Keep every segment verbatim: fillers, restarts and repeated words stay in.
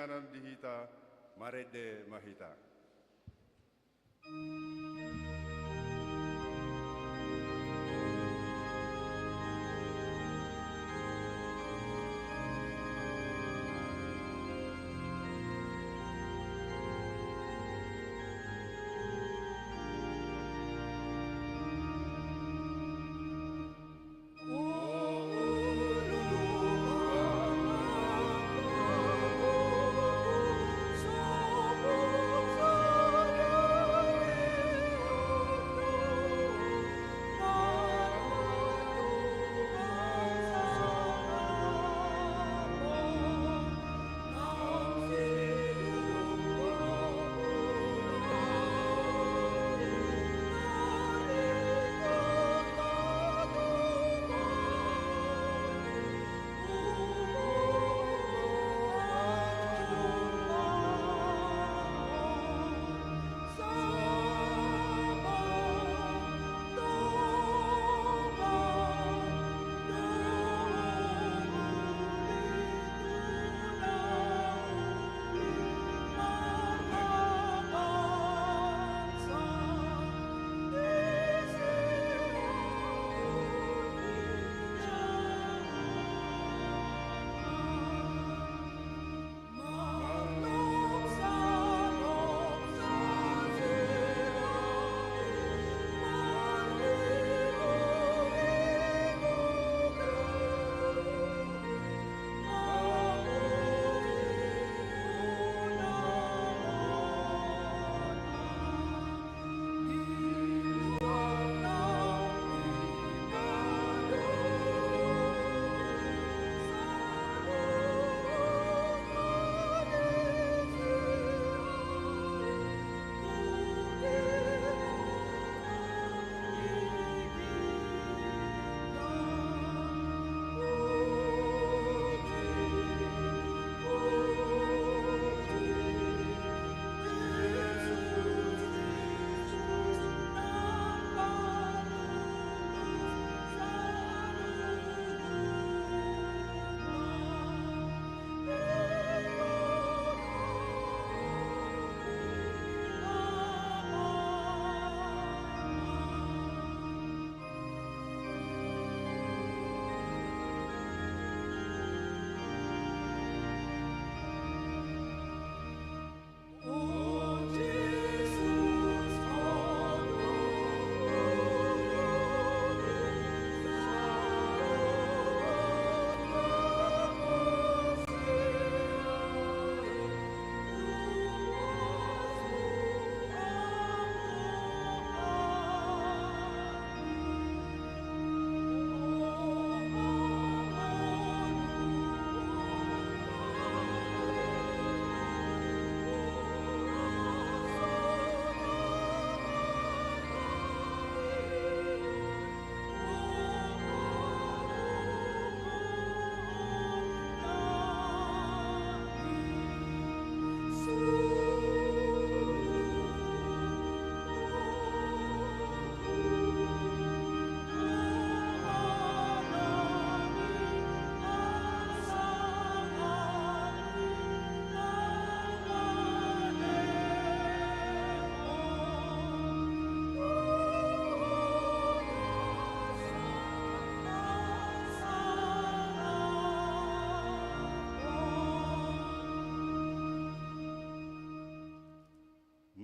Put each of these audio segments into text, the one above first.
sian di hita, marende ma hita.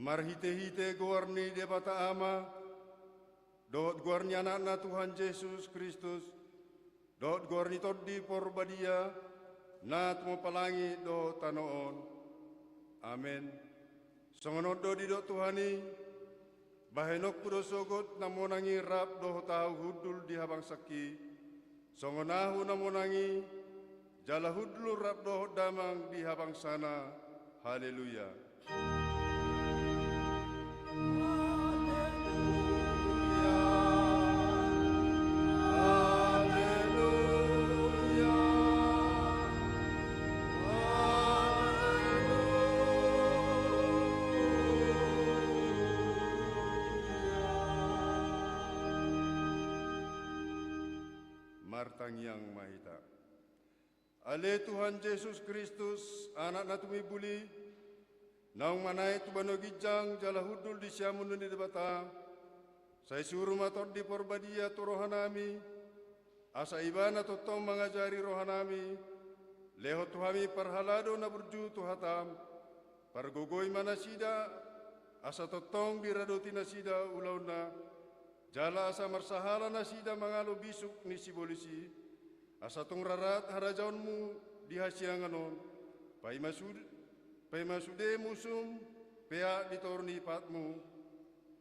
Marhitehite goar ni Debata Ama, dohot goar ni Anakna Tuhan Jesus Kristus, dohot goar ni Tondi Porbadia, na tumompa langit dohot tano on. Amen. Songon on do didok Tuhan i: Bahenonku do sogot na monang i rap dohot ahu hundul di habangsanki, songon ahu na monang i, jala hundul rap dohot damang di habangsana. Haleluya. Martangiang ma hita. Ale Tuhan Jesus Kristus, Anak na tumimbul i, naung manaek tu banua ginjang jala hundul di siamun ni Debata, sai suru ma Tondi Porbadia tu rohanami, asa Ibana tongtong mangajari rohanami, lehon tu hami parhalado na burju tu hataM. Pargogoi ma nasida, asa tongtong diradoti nasida ulaonna, jala asa marsahala nasida mangalo bisuk ni sibolis i, asa tung rarat harajaonMu di hasiangan on, paima sud-, paima sude musum peak di toru ni patMu.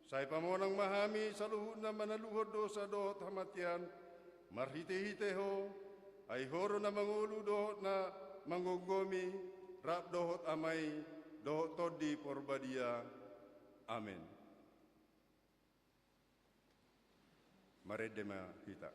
Sai pamonang ma hami saluhutna manaluhon dosa dohot hamatean, marhitehite Ho, ai Ho do na mangolu dohot na manggomgomi, rap dohot Ama i, dohot Tondi Porbadia. Amen. Marende ma hita.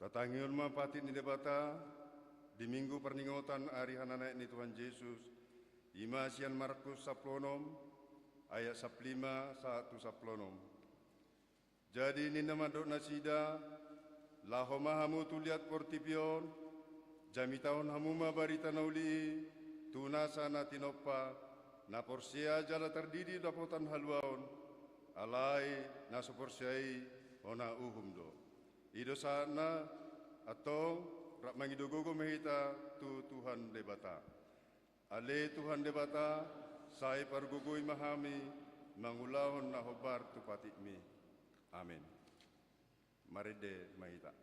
Tatangihon ma patik ni Debata di Minggu parningotan ari hananaek ni Tuhan Jesus, i ma sian Markus sampulu onom, ayat sampulu lima sahat tu sampulu onom. Jadi ninna mandok nasida: Laho ma hamu tu liat portibi on, jamitahon hamu ma barita na uli i tu nasa na tinompa, na porsea jala tardidi dapotan haluaon, alai na so porsea i hona uhum do. I do sahatna. Antong, rap mangido gogo ma hita tu Tuhan Debata. Ale Tuhan Debata, sai pargogoi ma hami mangulahon na hombar tu patikMi. Amen. Marende ma hita.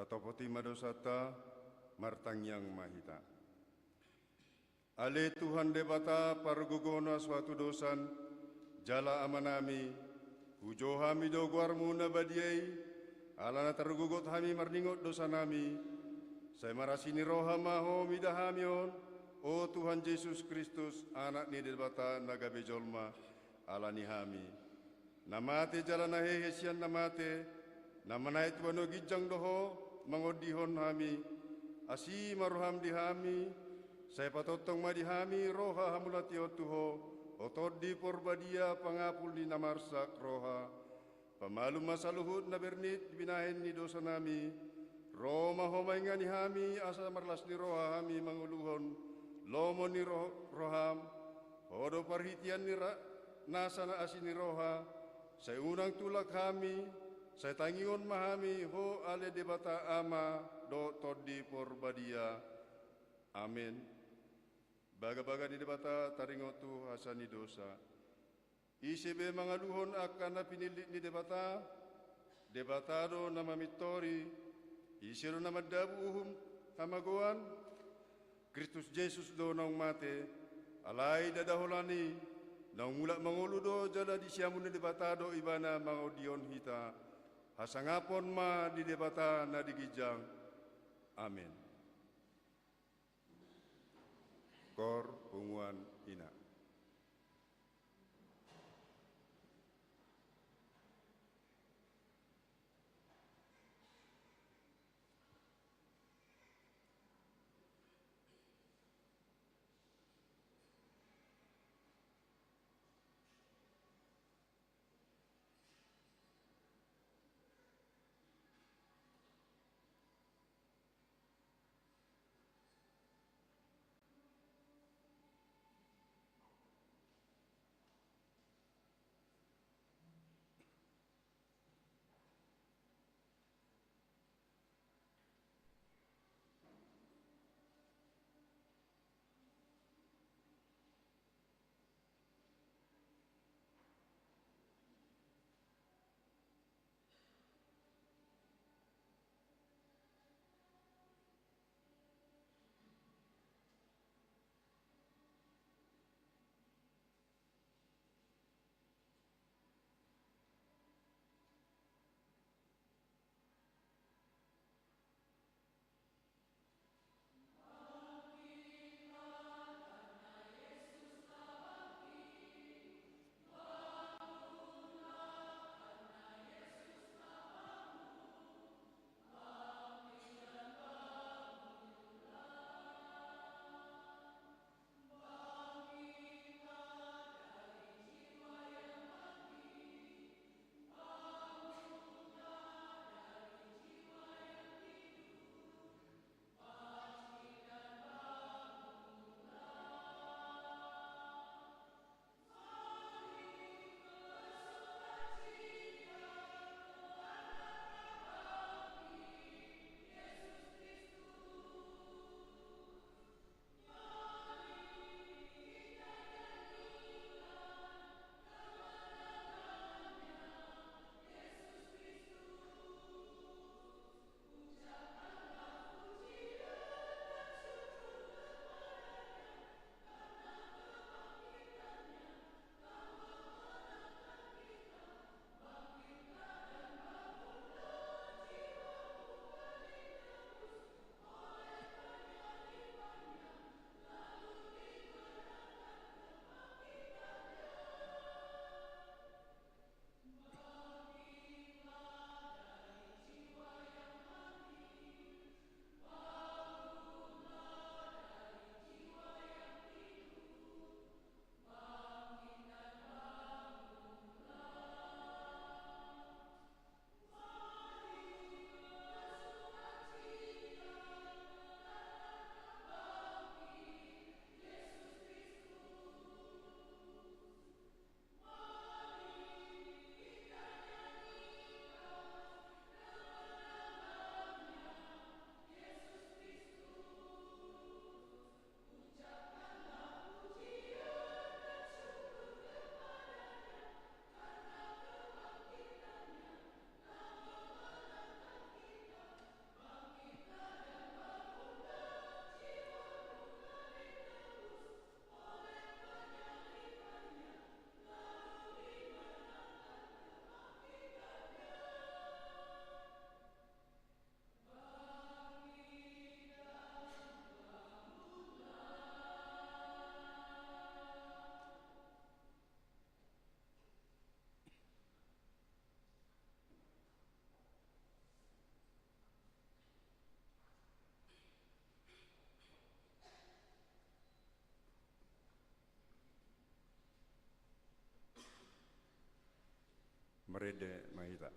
Tatopoti ma dosanta, martangiang ma hita. Ale Tuhan Debata, pargogo na so hatudosan, jala Amanami, hujo hami do goarmu na badia i, ala na targogot hami marningot dosanami, sai marasi ni roha ma Ho mida hami on, o Tuhan Jesus Kristus, Anak ni Debata na gabe jolma, ala ni hami. Na mate jala na hehe sian na mate, na manaek tu banua ginjang do Ho, mangondihon hami, asi ma roham di hami, sai patongtong ma di hami roha hamauliateon tu Ho, o Tondi Porbadia, pangapul ni na marsak roha. Pamalum ma saluhut na bernit di binahen ni dosanami, ro ma Ho maingani hami, asa marlas ni roha hami mangoluhon lomo ni ro-, roham, Ho do parhitean ni ra-, nasa na asi ni roha, sai unang tulak hami, sai tangihon ma hami Ho ale Debata Ama dohot Tondi Porbadia. Amen. Bagabaga ni Debata taringot tu hasea ni dosa. Ise be mangaluhon angka na pinillit ni Debata, Debata do na mamintori, ise do na mandabu uhum hamagoan, Kristus Jesus do naung mate, alai ndada holan i, naung mulak mangolu do jala di siamun ni Debata do ibana mangondihon hita, hasangapon ma di Debata na di ginjang. Amen. Koor punguan ina. Marende ma hita.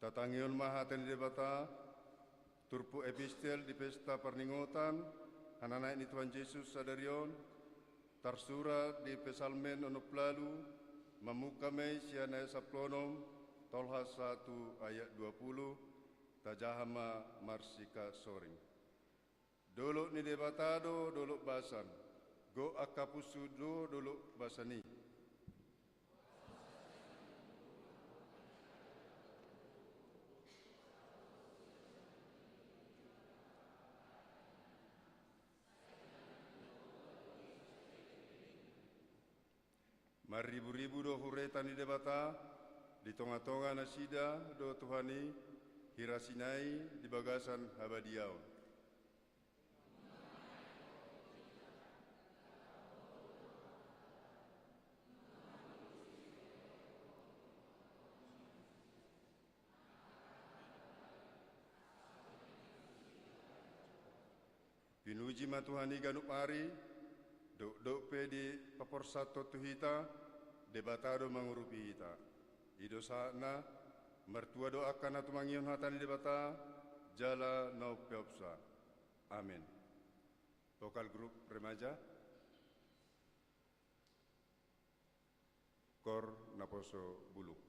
Tatangihon ma hata ni Debata, turpuk epistel di pesta parningotan hananaek ni Tuhan Jesus sadari on, tarsurat di Psalmen onom pulu ualu, mamungka ma i sian ayat sampulu onom, tolhas sahat tu ayat dua pulu, tajaha ma marsikasoring. Dolok ni Debata do dolok basan, gok angka punsu do dolok basan i. Marriburibu do hureta ni Debata, di tongatonga nasida do Tuhan i, hira Sinai di bagasan habadiaon. Pinuji ma Tuhan i ganup ari, dokdok pe dipaporsanhon tu hita, Debata do mangurupi hita. I do sahatna, martua do angka na tumangihon hata ni Debata, jala na umpeopsa. Amen. Vokal grup remaja. Kor Naposo Bulung.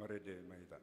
Marende ma hita.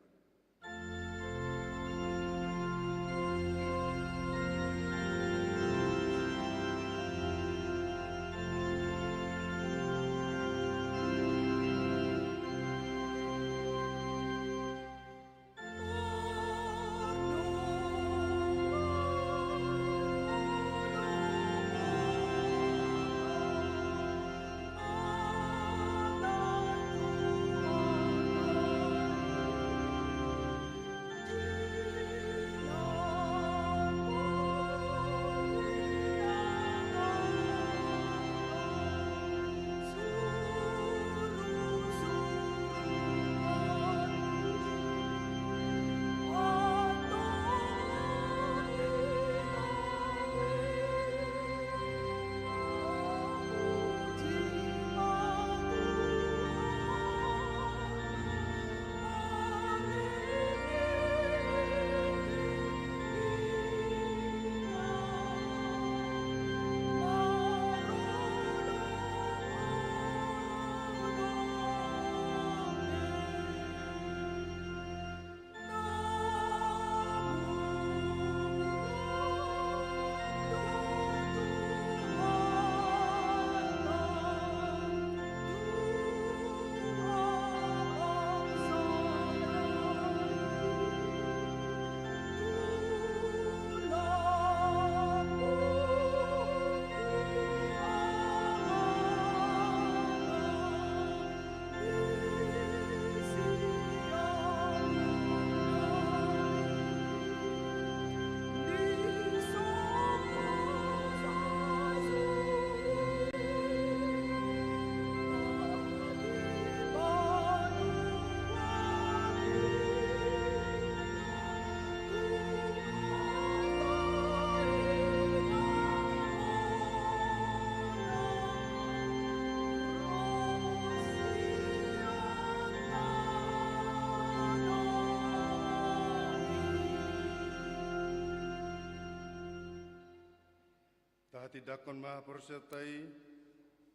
Tahatindangkon ma haporseaonta i,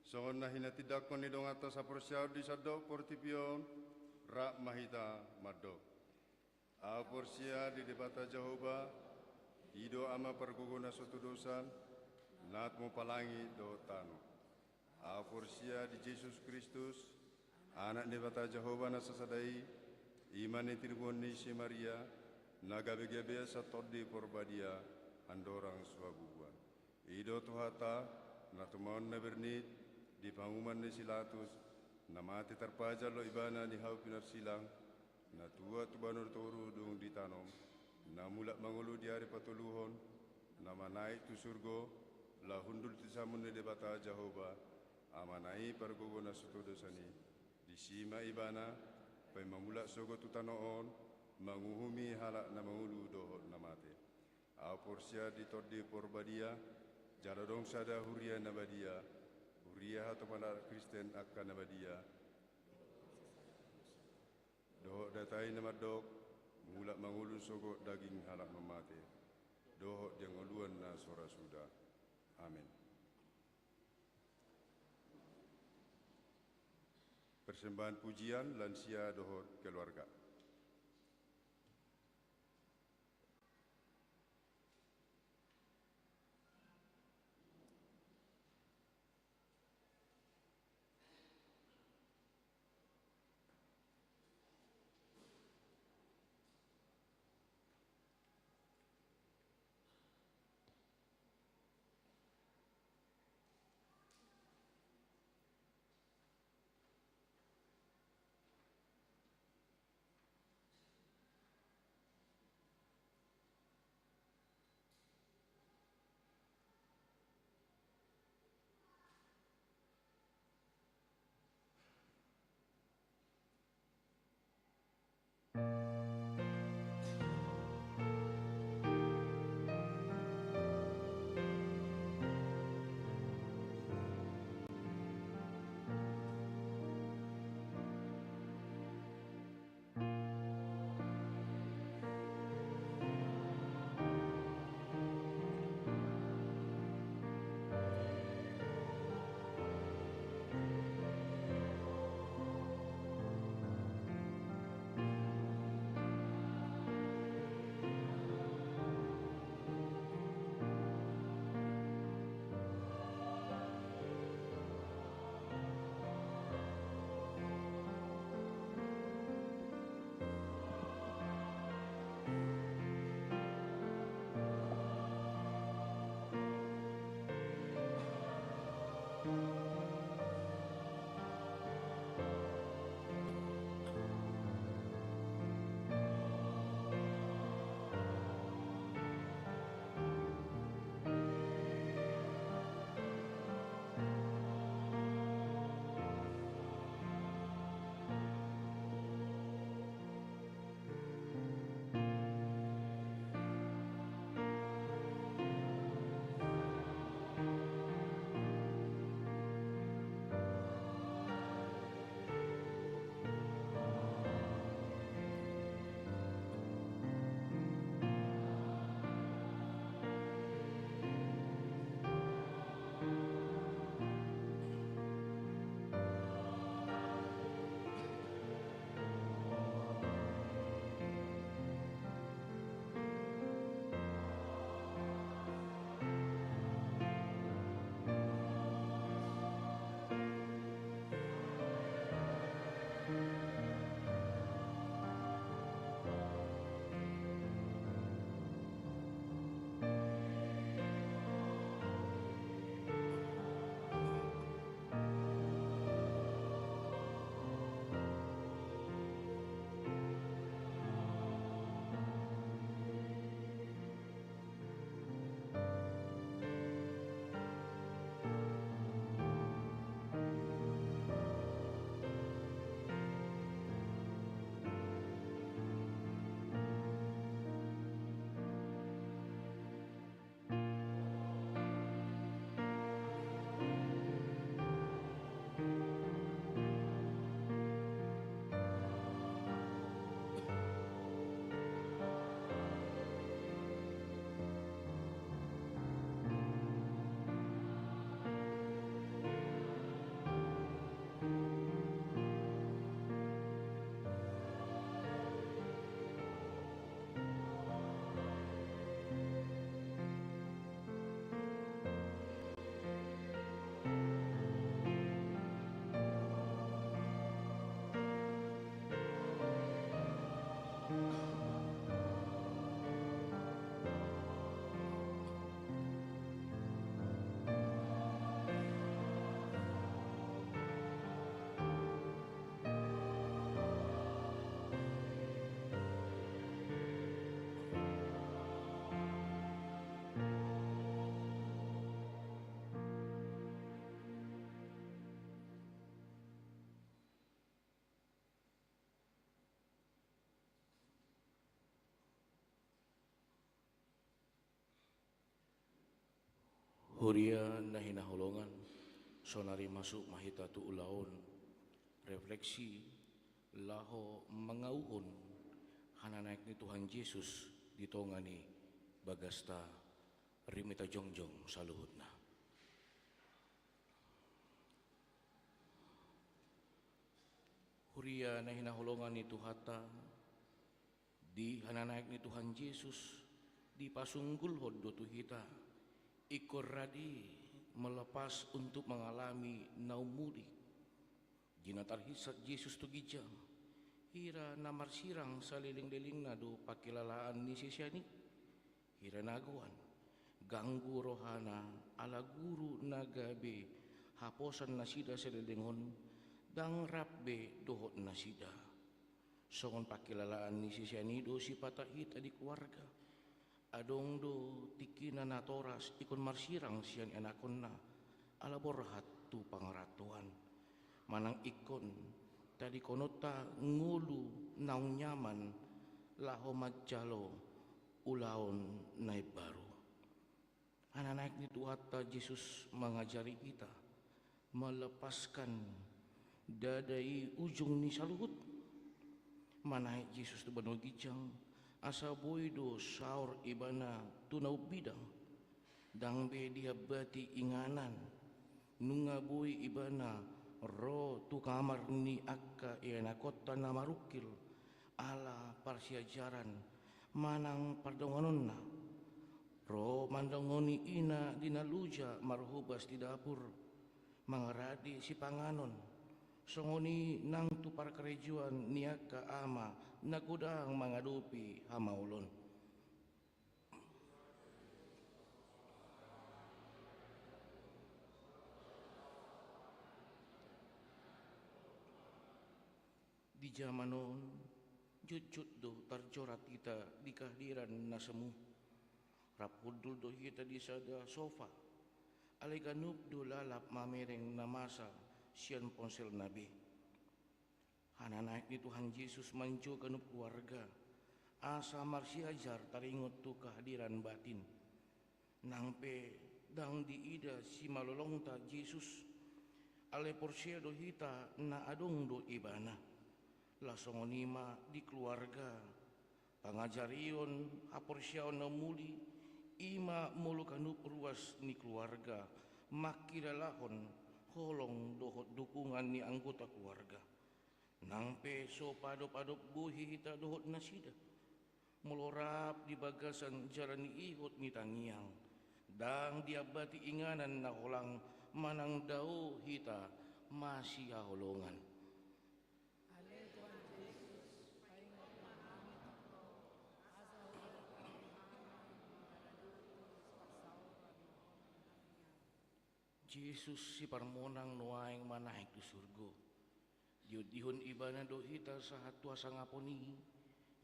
songon na hinatindangkon ni donganta saporseaon di sandok portibi on. Rap ma hita mandok. Ahu porsea di Debata Jahowa, i do Ama pargogo na so tudosan, na tumompa langit dohot tano. Ahu porsea di Jesus Kristus, Anak ni Debata Jahowa na sasada i, i ma na tinibuhon ni si Maria, na gabegabean sian Tondi Porbadia, andorang so habubuhan. I do Tuhanta, na tumaon na bernit, di panguhuman ni si Latus, na mate tarpajal do Ibana di hau pinarsilang, na tuat tu banua toru dung ditanom, na mulak mangolu di ari patoluhon, na manaek tu surgo, laho hundul tu siamun ni Debata Jahowa, Amana i pargogo na so tudosan i. Disi ma Ibana, paima mulak sogot tu tano on, manguhumi halak na mangolu dohot na mate. Ahu porsea di Tondi Porbadia, jala adong sada huria na badia, huria hatopan halak Kristen angka na badia, dohot datai na mandok, mulak mangolu sogot daging halak na mate, dohot di hangoluan na so ra suda. Amen. Persembahan pujian lansia dohot keluarga. Huria na hinaholongan, saonari masuk ma hita tu ulaon refleksi laho mangauhon hananaek ni Tuhan Jesus di tonga ni bagasta. Rim hita jongjong saluhutna. Huria na hinaholongan ni Tuhanta, di hananaek ni Tuhan Jesus, dipasunggulhon do tu hita ingkon rade melepas untuk mengalami na umuli. Di na tarhinsat Jesus tu ginjang, hira na marsirang salelenglelengna do pangkilalaan ni sisean i. Hira na goan, ganggu rohana ala guru na gabe haposan nasida saleleng on, ndang rap be dohot nasida. Songon pangkilalaan ni sisean i do sipata hita di keluarga. Adong do tingkina natoras ingkon marsirang sian ianakhonna ala borhat tu pangarantoan. Manang ingkon tadingkononta ngolu naung nyaman laho manjalo ulaon na imbaru. Hananaek ni Tuhanta Jesus mangajari hita melepaskan ndada i ujung ni saluhut. Manaek Jesus tu banua ginjang asa boi do saor ibana tu na umbidang. Ndang be diambati inganan. Nunga boi ibana ro tu kamar ni angka ianakhonta na marungkil ala parsiajaran manang pardonganonna. Ro mandongani ina di na loja marhobas di dapur, mangarade sipanganon, songon i nang tu parkarejoan ni angka ama na godang mangadopi hamaolon. Di jaman on, jotjot do tarjorat hita di kehadiran na semu. Rap hundul do hita di sada sofa, alai ganup do lalap mamereng na masa sian ponselna be. Hananaek ni Tuhan Jesus manjou ganup keluarga asa marsiajar taringot tu kehadiran batin. Nang pe ndang diida simalolongta Jesus, alai porsea do hita na adong do ibana. Laos songon i ma di keluarga, pangajarion haporseaon na umuli, i ma molo ganup ruas ni keluarga mangkilalahon holong dohot dukungan ni anggota keluarga. Nang pe so padopadop bohi hita dohot nasida, molo rap di bagasan jala ni ihot ni tangiang, ndang diambati inganan na holang manang dao hita masihaholongan. Ale Tuhan Jesus, paingot ma hami tu Ho, asa hubahen hami mangadopi siparsaoran ni Ho. Jesus siparmonang nuaeng manaek tu surgo. Diondihon ibana do hita sahat tu hasangapon i,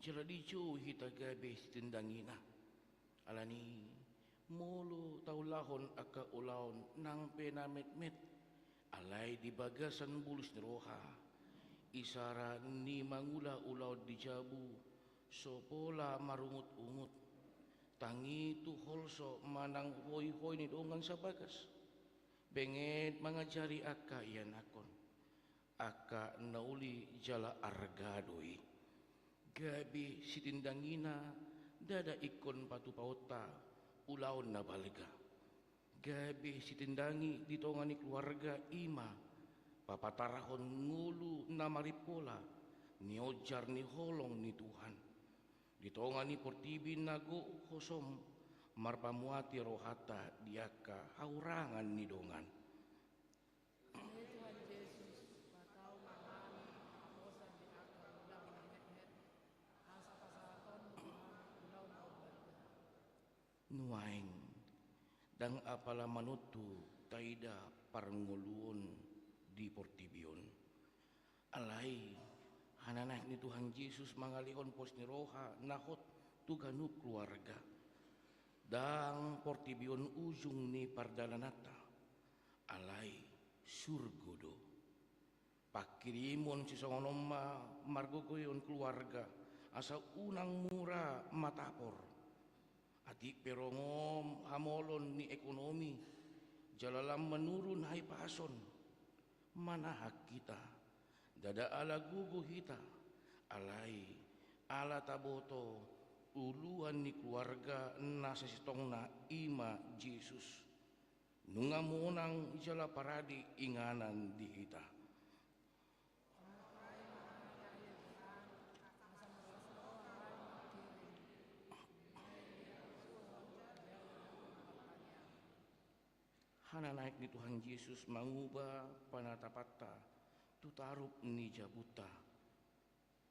jala dijou hita gabe sitindangina. Alani i, molo taulahon angka ulaon nang pe na metmet, alai di bagasan bulus ni roha, isara ni mangula ulaon di jabu, so pola marungutungut. Tangi tu holso manang hoihoi ni dongan sabagas. Benget mangajari angka ianakhon. Angka na uli jala arga do i. Gabe sitindangina ndada ingkon patupaonta ulaon na balga. Gabe sitindangi di tonga ni keluarga i ma papatarahon ngolu na marimpola nionjar ni holong ni Tuhan. Di tonga ni portibi na gok hosom marpamuati rohanta di angka haurangan ni dongan. Ale Tuhan Jesus, patau ma hami haposan di angka ulaon na metmet, asa pasahatonmu tu hami ulaon na umbalga. Nuaeng, ndang apala manontu taida parngoluon di portibi on. Alai, hananaek ni Tuhan Jesus mangalehon pos ni roha na hot tu ganup keluarga. Ndang portibi on ujung ni pardalananta. Alai, surgo do. Pangkirimon sisongon on ma margogoion keluarga, asa unang mura matapor. Atik pe rongohon hamolon ni ekonomi, jala lam manurun hahipason, manahan hita, ndada ala gogo hita, alai ala taboto uluan ni keluarga na sasintongna, i ma Jesus. Nunga monang jala parade inganan di hita. Hananaek ni Tuhan Jesus manguba panatapanta tu tarup ni jabunta.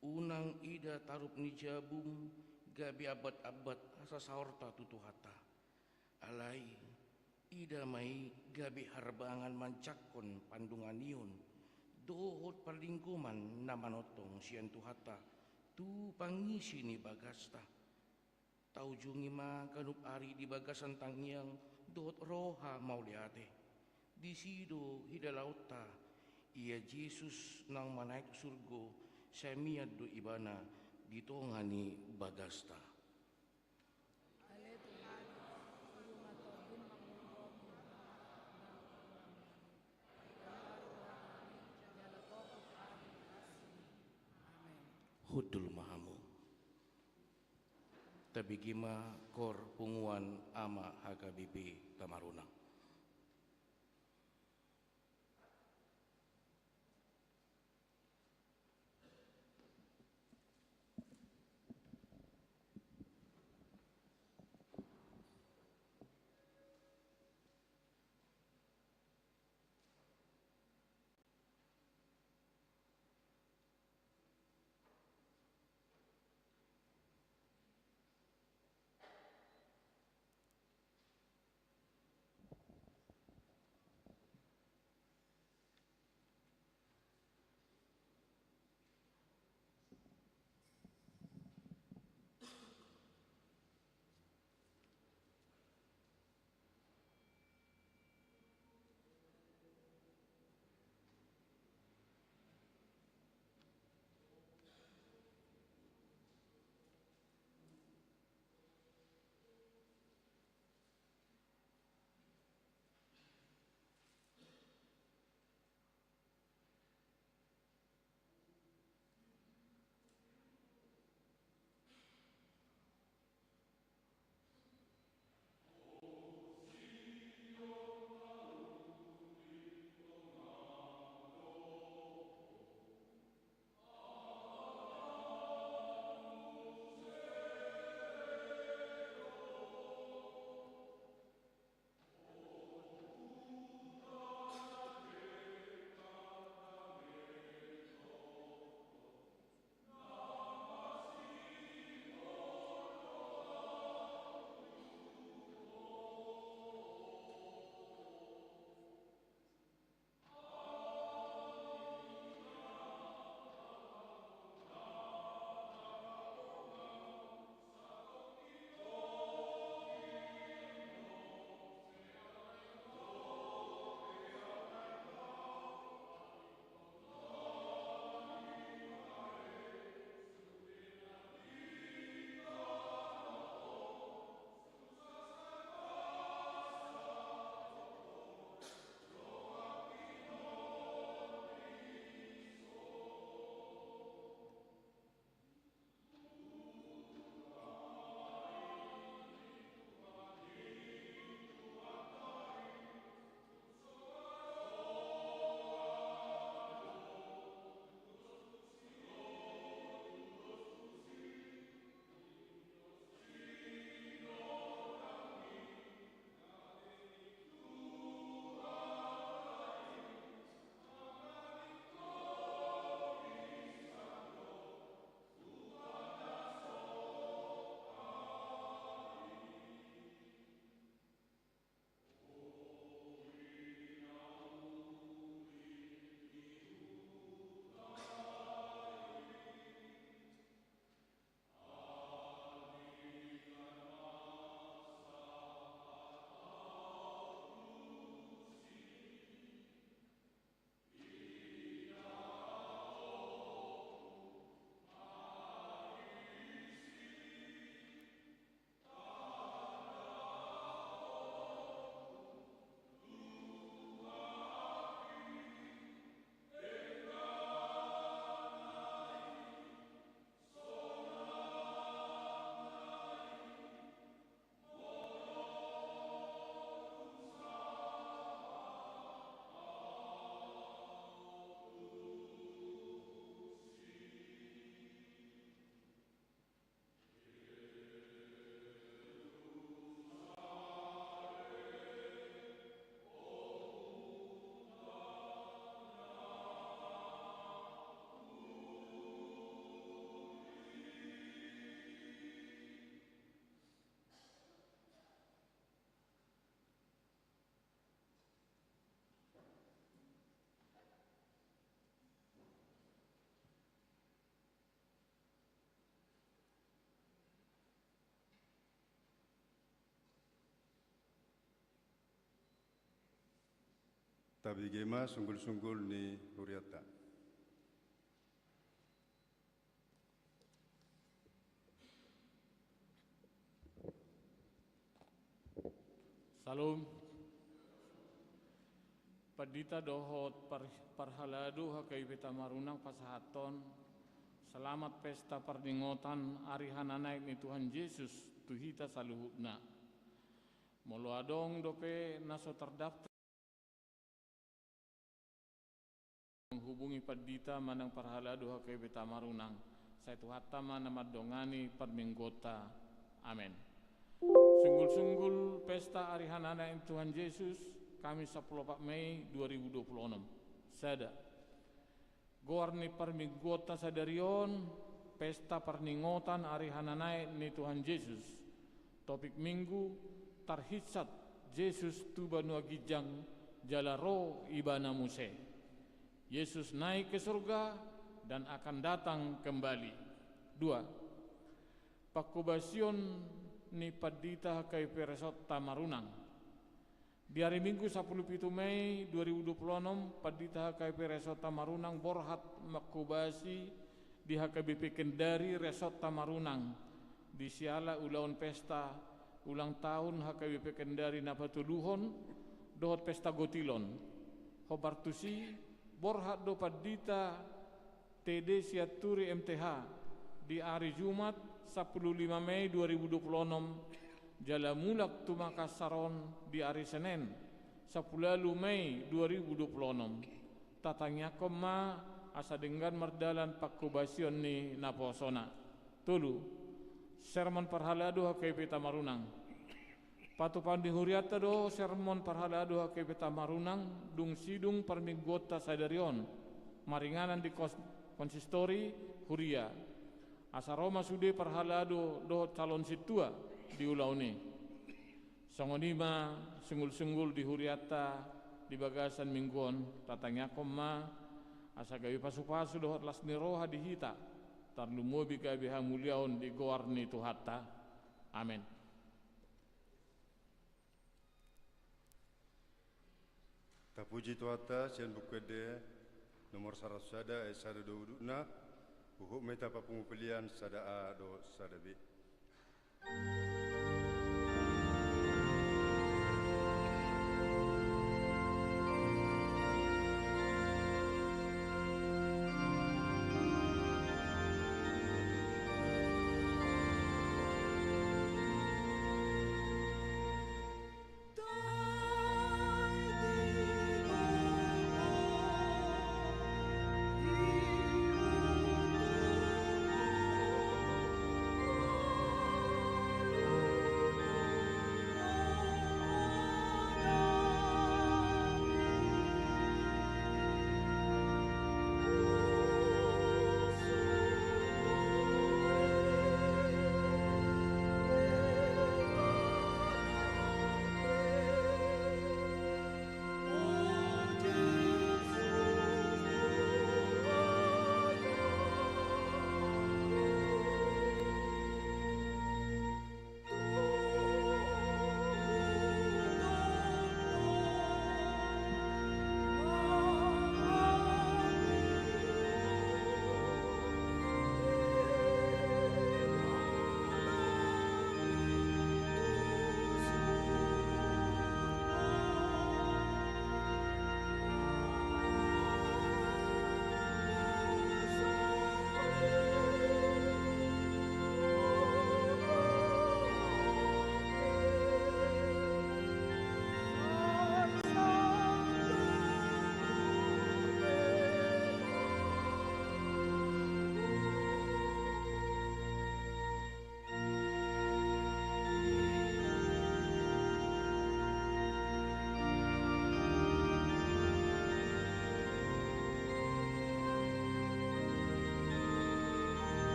Unang ida tarup ni jabum gabe ambat-ambat hasasaorta tu Tuhanta. Alai ida ma i gabe harbangan manjangkon pandonganion dohot parlinggoman na manongtong sian Tuhanta tu pangisi ni bagasta. Taujungi ma ganup ari di bagasan tangiang dohot roha mauliate. Disi do hidalaonta, ia Jesus naung manaek surgo, sai mian do Ibana di tonga ni bagasta. Ale Tuhan, Tuhan ma tondi mangulahon. Amen. Hundul ma hamu. Tabege ma koor punguan Ama H K B P Tamaruna. Tabege ma sunggul-sunggul ni hurianta. Salam. Pandita dohot par-, parhalado H K B P Tamarunang pasahathon selamat pesta parningotan ari hananaek ni Tuhan Jesus tu hita saluhutna. Molo adong dope na so tardaftar menghubungi pandita manang parhalado H K B P Tamarunang, sai Tuhanta ma na mandongani parmingguonta. Amen. Sunggul-sunggul pesta ari hananaek ni Tuhan Jesus, Kamis sampulu opat Mei dua ribu dua pulu onom. Sada. Goar ni parmingguonta sadari on, pesta parningotan ari hananaek ni Tuhan Jesus. Topik minggu, tarhinsat Jesus tu banua ginjang jala ro Ibana muse. Yesus naik ke surga dan akan datang kembali. Dua. Pangkobasion ni pandita H K B P Resort Tamarunang. Di ari Minggu sampulu pitu Mei dua ribu dua pulu onom, pandita H K B P Resort Tamarunang borhat mangkobasi di H K B P Kendari Resort Tamarunang, di siala ulaon pesta ulang tahun H K B P Kendari na patoluhon dohot pesta gotilon. Hombar tusi, borhat do pandita T D Sianturi M T H di ari Jumat sampulu lima Mei dua ribu dua pulu onom, jala mulak tu Makassar on di ari Senen sampulu ualu Mei dua ribu dua pulu onom. Tatangiangkon ma asa denggan mardalan pangkobasion ni naposona. Tolu. Sermon parhalado H K B P Tamarunang. Patupaon ni hurianta do sermon parhalado H K B P Tamarunang dung sidung parmingguonta sadari on, maringanan di kons-, konsistori huria. Asa ro ma sude parhalado dohot calon sintua di ulaon i. Songon i ma sunggul-sunggul di hurianta di bagasan minggu on, tatangiangkon ma asa gabe pasu-pasu dohot las ni roha di hita, tarlumobi gabe hamuliaon di goar ni Tuhanta. Amen. Tapuji Tuhanta, sian Buku Ende nomor saratus sada ayat sada do udutna, huhut ma hita papungu pelean sada A dohot sada B.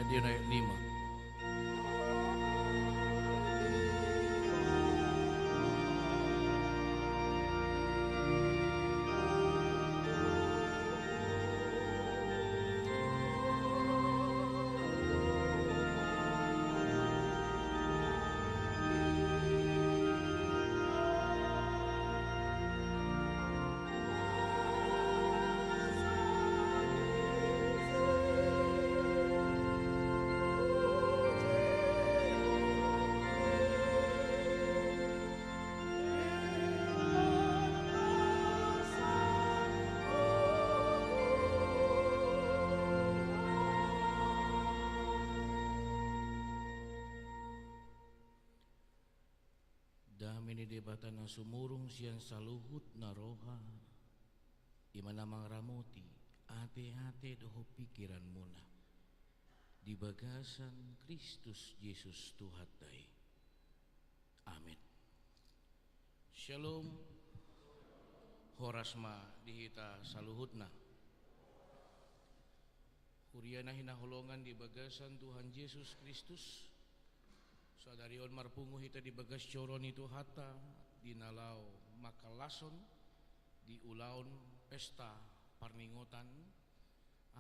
Di na lima. Dame ni Debata na sumurung sian saluhut na roha, i ma na mangaramoti ateate dohot pingkiranmuna di bagasan Kristus Jesus Tuhanta i. Amen. Syalom. Horas ma di hita saluhutna. Huria na hinaholongan di bagasan Tuhan Jesus Kristus, sadari on marpungu hita di bagas joro ni Tuhanta, di na laho mangkallashon di ulaon pesta parningotan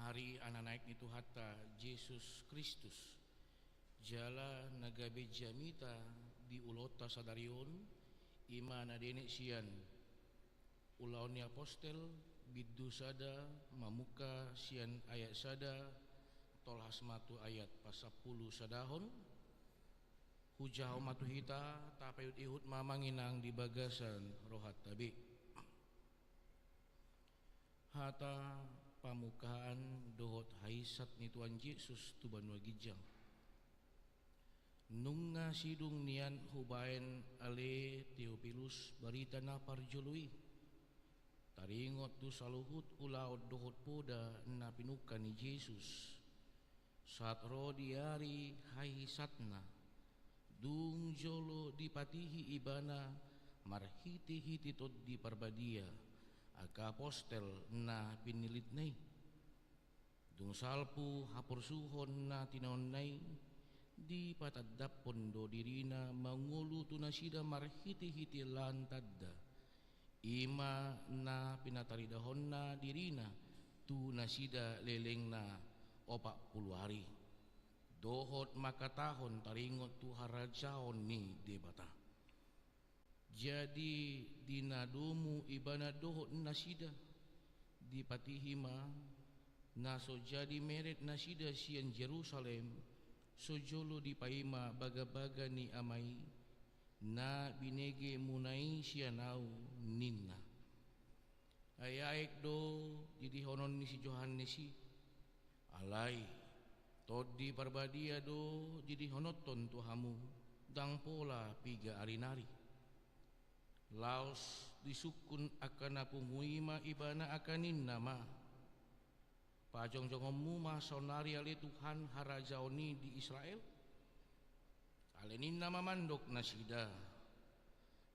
ari anak naek ni Tuhanta Jesus Kristus. Jala na gabe jamita di ulaonta sadari on, i ma na dienet sian Ulaon ni Apostel, bindu sada, mamungka sian ayat sada, tolhas ma tu ayat pasampulu sadahon. Hujaha ma tu hita, tapaihutihut ma amang inang di bagasan rohanta be. Hata pamungkaan dohot hahinsat ni Tuhan Jesus tu banua ginjang. Nunga sidung nian hubaen ale Teopilus barita na parjolo i, taringot tu saluhut ulaon dohot poda na pinungka ni Jesus. Sahat ro di ari hahinsatna, dung jolo dipatihi ibana marhitehite Tondi Parbadia angka apostel na pinillitna i. Dung salpu haporsuhon na tinaonna i, dipatandahon do dirina mangolu tu nasida marhitehite lan tanda, i ma na pinataridahonna dirina tu nasida lelengna opat pulu ari, dohot mangkatahon taringot tu harajaon ni Debata. Jadi di na domu ibana dohot nasida, dipatihi ma, na so jadi meret nasida sian Jerusalem, so jolo dipaima bagabaga ni Ama i, na binegemuna i sian ahu, ninna. Ai aek do didihonon ni si Johannes i. Alai, Tondi Parbadia do didihononhon tu hamu, ndang pola piga ari nari. Laos disungkun angka na pungu i ma ibana angka ninna ma. Pajongjongonmu ma saonari ale Tuhan harajaon i di Israel? Ale ninna ma mandok nasida,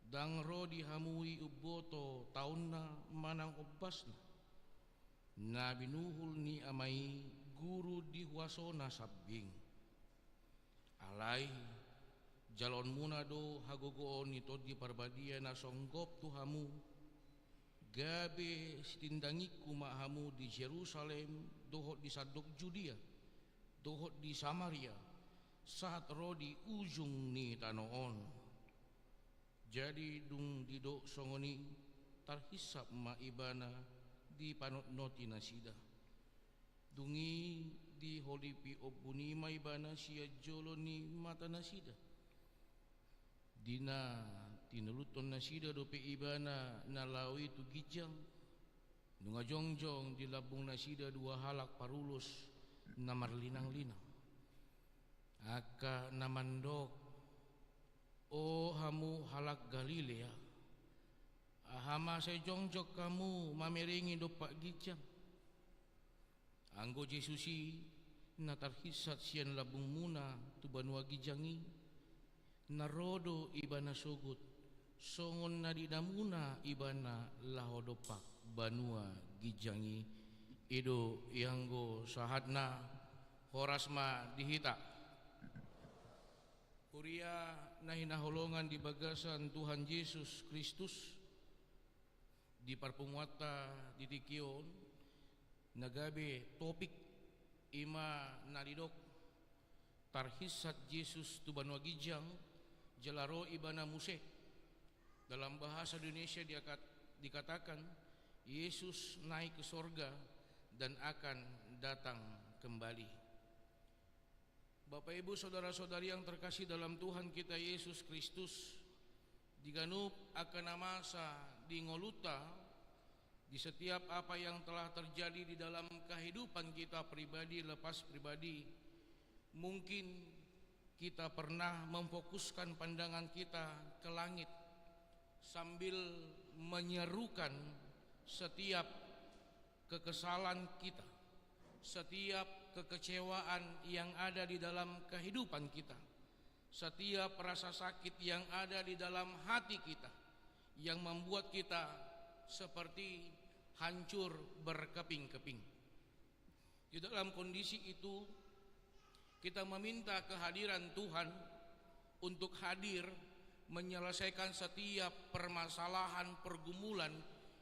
ndang ro di hamu i umboto taonna manang ombasna, na binuhul ni Ama i guru di huasona sambing. Alai, jaloonmuna do hagogoon ni Tondi Parbadia na songgop tu hamu, gabe sitindangingku ma hamu di Jerusalem, dohot di sandok Judia, dohot di Samaria, sahat ro di ujung ni tano on. Jadi dung didok songon i, tarhinsap ma ibana dipanotnoti nasida. Dung i diholipi ombun i ma ibana sian jolo ni mata nasida. Di na tinuluthon nasida dope ibana na laho i tu ginjang, nunga jongjong di lambung nasida dua halak parulos na marlinanglinang. Angka na mandok, O hamu halak Galilea, aha ma sai jongjong hamu mamerenge dompak ginjang? Anggo Jesus i na tarhinsat sian lambungmuna tu banua ginjang i, na ro do ibana sogot, songon na diidamuna ibana laho dompak banua ginjang i. I do ianggo sahatna. Horas ma di hita. Huria na hinaholongan di bagasan Tuhan Jesus Kristus, di parpunguanta di tingki on, na gabe topik i ma na didok tarhinsat Jesus tu banua ginjang, jala ro ibana muse. Dalam bahasa Indonesia diakat-, dikatakan, Yesus naik ke sorga dan akan datang kembali. Bapak, Ibu, saudara-saudari yang terkasih dalam Tuhan kita Yesus Kristus, di ganup angka na masa di ngolunta, di setiap apa yang telah terjadi di dalam kehidupan kita pribadi lepas pribadi, mungkin kita pernah memfokuskan pandangan kita ke langit sambil menyerukan setiap kekesalan kita, setiap kekecewaan yang ada di dalam kehidupan kita, setiap rasa sakit yang ada di dalam hati kita, yang membuat kita seperti hancur berkeping-keping. Di dalam kondisi itu, kita meminta kehadiran Tuhan untuk hadir menyelesaikan setiap permasalahan, pergumulan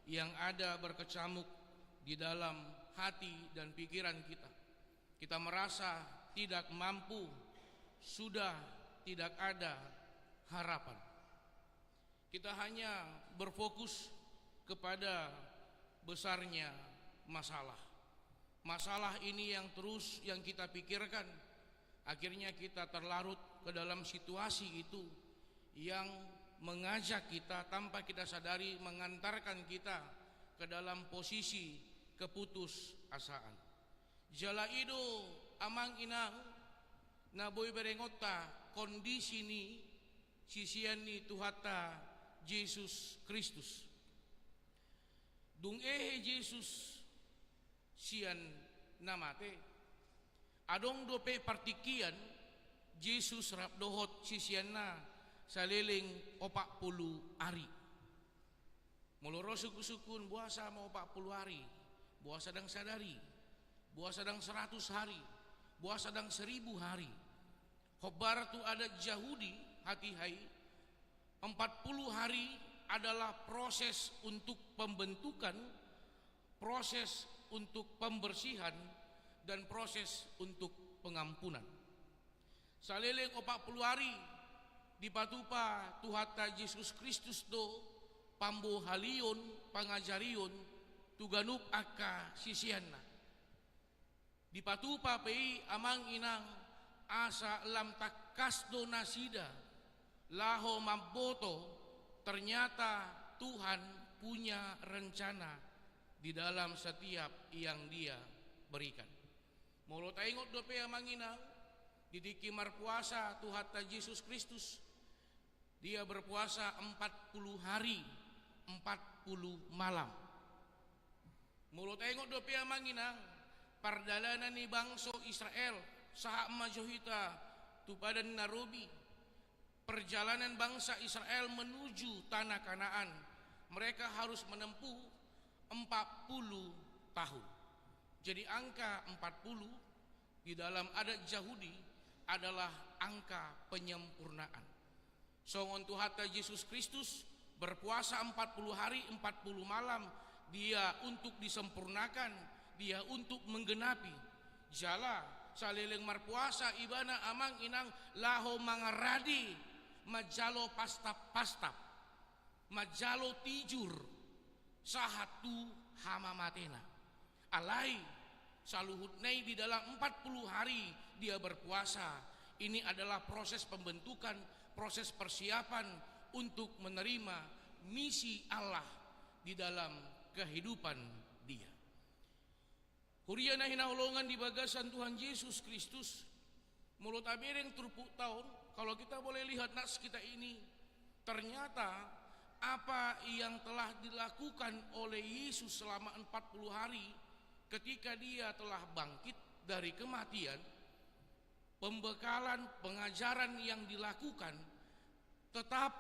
yang ada berkecamuk di dalam hati dan pikiran kita. Kita merasa tidak mampu, sudah tidak ada harapan. Kita hanya berfokus kepada besarnya masalah. Masalah ini yang terus yang kita pikirkan. Akhirnya kita terlarut ke dalam situasi itu yang mengajak kita tanpa kita sadari, mengantarkan kita ke dalam posisi keputusasaan. Jala i do, amang inang, na boi berengonta kondisi ni sisean ni Tuhanta Jesus Kristus. Dung ehe Jesus sian na mate, adong dope partingkian Jesus rap dohot siseanna saleleng opat pulu ari. Molo ro sungkun-sungkun, boasa ma opat pulu ari, boasa ndang sadari, boasa ndang seratus hari, boasa ndang seribu hari. Hombar tu adat Jahudi, hatiha i, empat puluh hari adalah proses untuk pembentukan, proses untuk pembersihan, dan proses untuk pengampunan. Saleleng opat pulu ari dipatupa Tuhanta Jesus Kristus do pambohalion, pangajarion tu ganup angka siseanna. Dipatupa pe i, amang inang, asa lam tangkas do nasida laho mamboto, ternyata Tuhan punya rencana di dalam setiap yang Dia berikan. Molo taingot dope, amang inang, di tingki marpuasa Tuhanta Jesus Kristus, Dia berpuasa empat puluh hari, empat puluh malam. Molo taingot dope, amang inang, pardalanan ni bangso Israel sahat ma jo hita tu Padan na Robi, perjalanan bangsa Israel menuju tanah Kanaan, mereka harus menempuh empat puluh tahun. Jadi, angka empat puluh di dalam adat Jahudi adalah angka penyempurnaan. Songon Tuhanta Jesus Kristus berpuasa empat puluh hari, empat puluh malam, Dia untuk disempurnakan, Dia untuk menggenapi. Jala saleleng marpuasa ibana, amang inang, laho mangaradi, manjalo pastap-pastap, manjalo tijur sahat tu hamamatena. Alai saluhutna i di dalam empat puluh hari Dia berpuasa, ini adalah proses pembentukan, proses persiapan untuk menerima misi Allah di dalam kehidupan dia. Huria na hinaholongan di bagasan Tuhan Jesus Kristus, molo tabereng turpukta on, kalau kita boleh lihat nats kita ini, ternyata apa yang telah dilakukan oleh Yesus selama empat puluh hari ketika Dia telah bangkit dari kematian, pembekalan, pengajaran yang dilakukan, tetap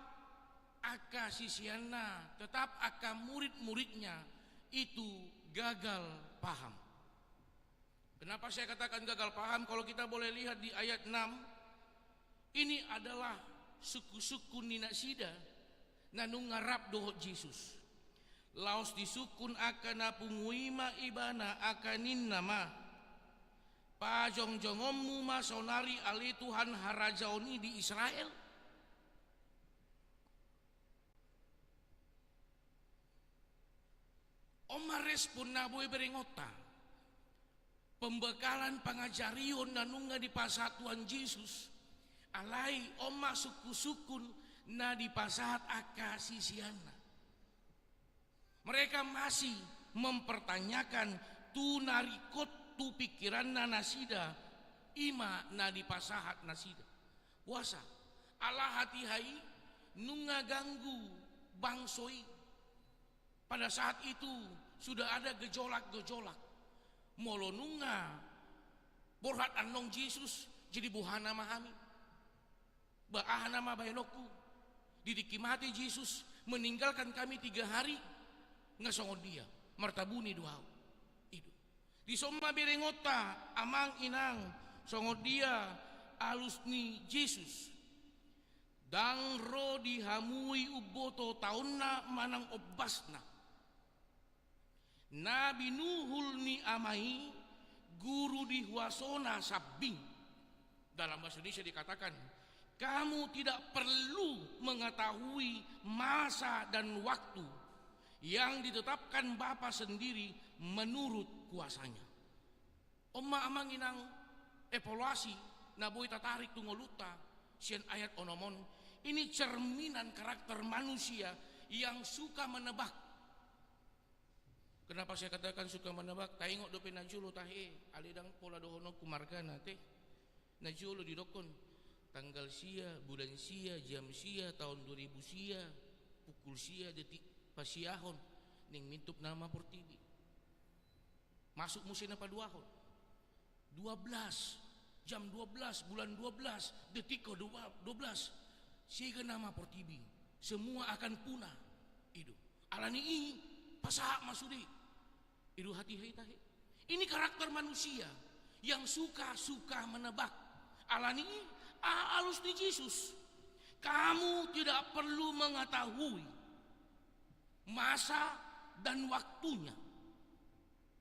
angka siseanna, tetap angka murid-muridnya itu gagal paham. Kenapa saya katakan gagal paham? Kalau kita boleh lihat di ayat enam, ini adalah sungkun-sungkun ni nasida na nunga rap dohot Jesus. Laos disungkun angka na pungu i ma ibana, angka ninna ma: Pajongjongonmu ma saonari ale Tuhan harajaon i di Israel? On ma respon na boi berengonta. Pembekalan pangajarion na nunga dipasahat Tuhan Jesus. Alai on ma sungkun-sungkun na dipasahat angka siseanna. Mereka masih mempertanyakan tu na ringkot tu pingkiranna nasida, i ma na dipasahat nasida. Boasa? Ala hatiha i nunga ganggu bangso i. Pada saat itu sudah ada gejolak-gejolak. Molo nunga borhat annon Jesus, jadi boha nama hami? Ba aha nama baenonku? Di tingki mate Jesus meninggalkan kami tiga hari, nga songon dia, martabuni do ahu. I do. Dison ma berengonta, amang inang, songon dia alus ni Jesus. Ndang ro di hamu i umboto taonna manang ombasna. Na binuhul ni Ama i guru di huasona sambing. Dalam bahasa Indonesia dikatakan, kamu tidak perlu mengetahui masa dan waktu yang ditetapkan Bapa sendiri menurut kuasa-Nya. On ma amang inang evaluasi na boi tatarik tu ngolunta sian ayat onom on. Ini cerminan karakter manusia yang suka menebak. Kenapa saya katakan suka menebak? Taingot dope najolo tahe, ale ndang pola dohononku margana te. Najolo didokkon tanggal sia, bulan sia, jam sia, taon dua ribu sia, pukul sia, detik pasiahon, ning mintup nama portibi. Masuk muse na paduahon. Dua belas, jam dua belas, bulan dua belas, detik kedua belas. Sega nama portibi, semua akan punah. I do. Alani i pasahat ma sude. I do hatiha i tahe. Ini karakter manusia yang suka-suka menebak. Alani i, aha alus ni Jesus? Kamu tidak perlu mengetahui masa dan waktunya.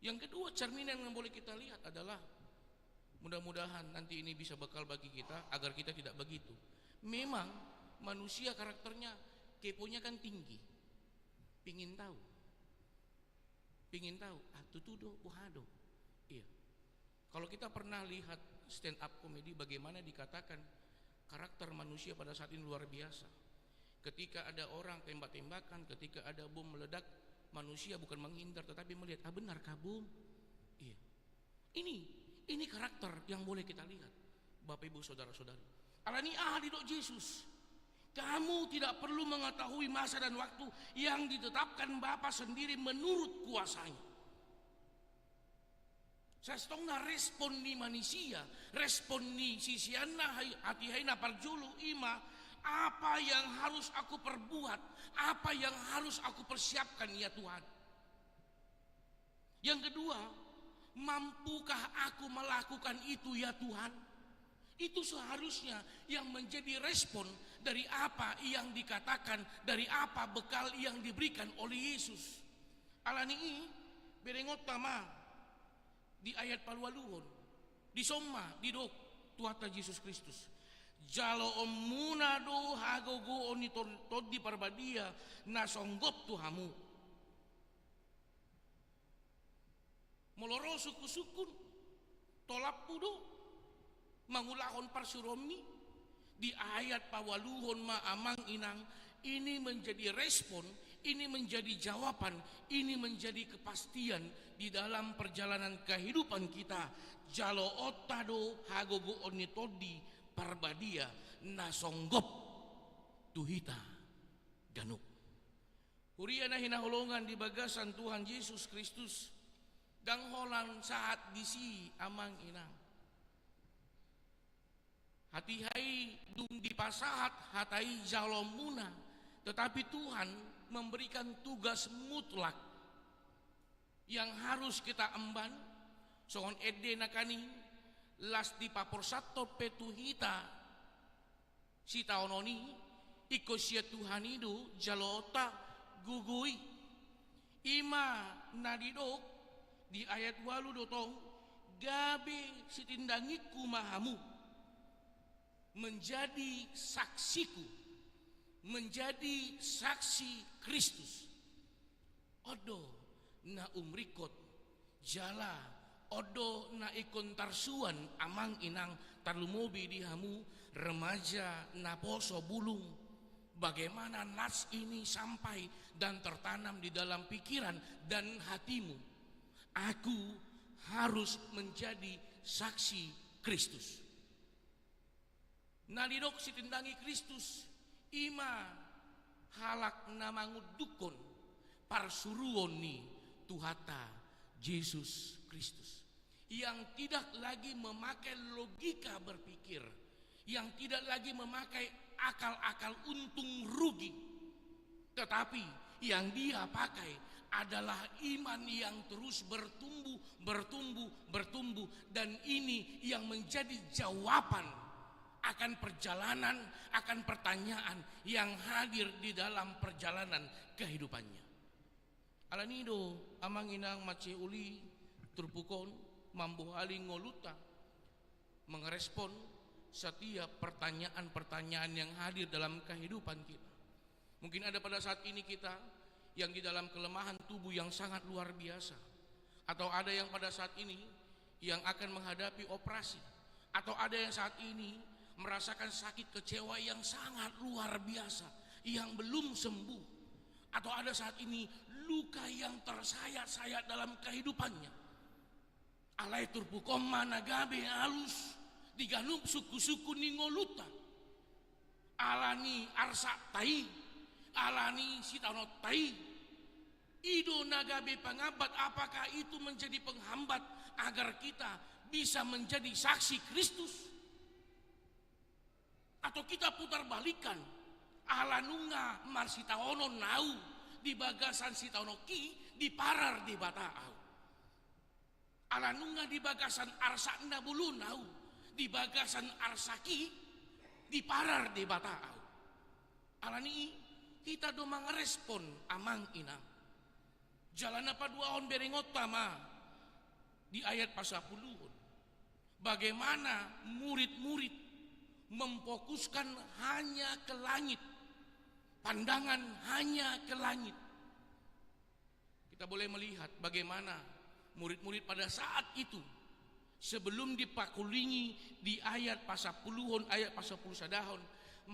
Yang kedua, cerminan yang boleh kita lihat adalah, mudah-mudahan nanti ini bisa bekal bagi kita agar kita tidak begitu. Memang manusia karakternya, keponya kan tinggi. Pingin tahu. Pingin tahu, ah, tutu do, boha do. Iya. Kalau kita pernah lihat stand up comedy, bagaimana dikatakan karakter manusia pada saat ini luar biasa. Ketika ada orang tembak-tembakan, ketika ada bom meledak, manusia bukan menghindar, tetapi melihat, ah, benar kah bom? Iya. Ini, ini karakter yang boleh kita lihat, Bapak Ibu Saudara-saudari. Alani aha didok Jesus? Kamu tidak perlu mengetahui masa dan waktu yang ditetapkan Bapa sendiri menurut kuasa-Nya. Sai tongtong na respon ni manusia, respon ni siseanna, hai, hatiha i na parjolo i ma, apa yang harus aku perbuat, apa yang harus aku persiapkan, ya Tuhan? Yang kedua, mampukah aku melakukan itu, ya Tuhan? Itu seharusnya yang menjadi respon dari apa yang dikatakan, dari apa bekal yang diberikan oleh Yesus. Alani i, berengonta ma di ayat palualuhon. Dison ma didok Tuhanta Jesus Kristus: Jaloonmuna do hagogoon ni Ton-, Tondi Parbadia na songgop tu hamu. Molo ro sungkun-sungkun, tolapmu do mangulahon parsuruonmi? Di ayat paualuhon ma, amang inang, ini menjadi respon, ini menjadi jawaban, ini menjadi kepastian di dalam perjalanan kehidupan kita. Jaloonta do hagogoon ni Tondi Parbadia na songgop tu hita ganup. Huria na hinaholongan di bagasan Tuhan Jesus Kristus, ndang holan sahat disi, amang inang. Hatiha i dung dipasahat hata i jaloonmuna, tetapi Tuhan memberikan tugas mutlak yang harus kita emban, Songon ende na kan i, las dipaporsanhon pe tu hita sitaonon i, ingkon sian Tuhan i do jaloonta, gogo i. I ma na didok di ayat ualu do tong, gabe sitindangingku ma hamu, menjadi saksiku, menjadi saksi Kristus. On do na umringkot, jala on do na ingkon tarsuan amang inang, tarlumobi di hamu remaja naposo bulung. Bagaimana nas ini sampai dan tertanam di dalam pikiran dan hatimu? Aku harus menjadi saksi Kristus. Na didok sitindangi Kristus, i ma halak na mangundukhon parsuruon ni Tuhanta Jesus Kristus, yang tidak lagi memakai logika berpikir, yang tidak lagi memakai akal-akal untung rugi. Tetapi yang dia pakai adalah iman yang terus bertumbuh, bertumbuh, bertumbuh. Dan ini yang menjadi jawaban akan perjalanan, akan pertanyaan yang hadir di dalam perjalanan kehidupannya. Alani i do amang inang mansai uli turpuk on mambohali ngolunta, mengerespon setiap pertanyaan-pertanyaan yang hadir dalam kehidupan kita. Mungkin ada pada saat ini kita yang di dalam kelemahan tubuh yang sangat luar biasa. Atau ada yang pada saat ini yang akan menghadapi operasi. Atau ada yang saat ini merasakan sakit kecewa yang sangat luar biasa, yang belum sembuh. Atau ada saat ini luka yang tersayat-sayat dalam kehidupannya. Alai turpuk on ma na gabe alus di ganup sungkun-sungkun ni ngolunta. Alani arsakta i, alani sitaononta i. I do na gabe pengambat, apakah itu menjadi penghambat agar kita bisa menjadi saksi Kristus? Atau kita putar balikan, ala nunga marsitaonon ahu di bagasan sitaononki, diparar Debata ahu. Ala nunga di bagasan arsak na bolon ahu, di bagasan arsakki, diparar Debata ahu. Alani i, hita do mangerespon amang inang. Jala na paduahon berengonta ma di ayat pasampuluhon. Bagaimana murid-murid memfokuskan hanya ke langit, pandangan hanya ke langit. Kita boleh melihat bagaimana murid-murid pada saat itu, sebelum dipakulingi di ayat pasampuluhon, ayat pasampulusadahon,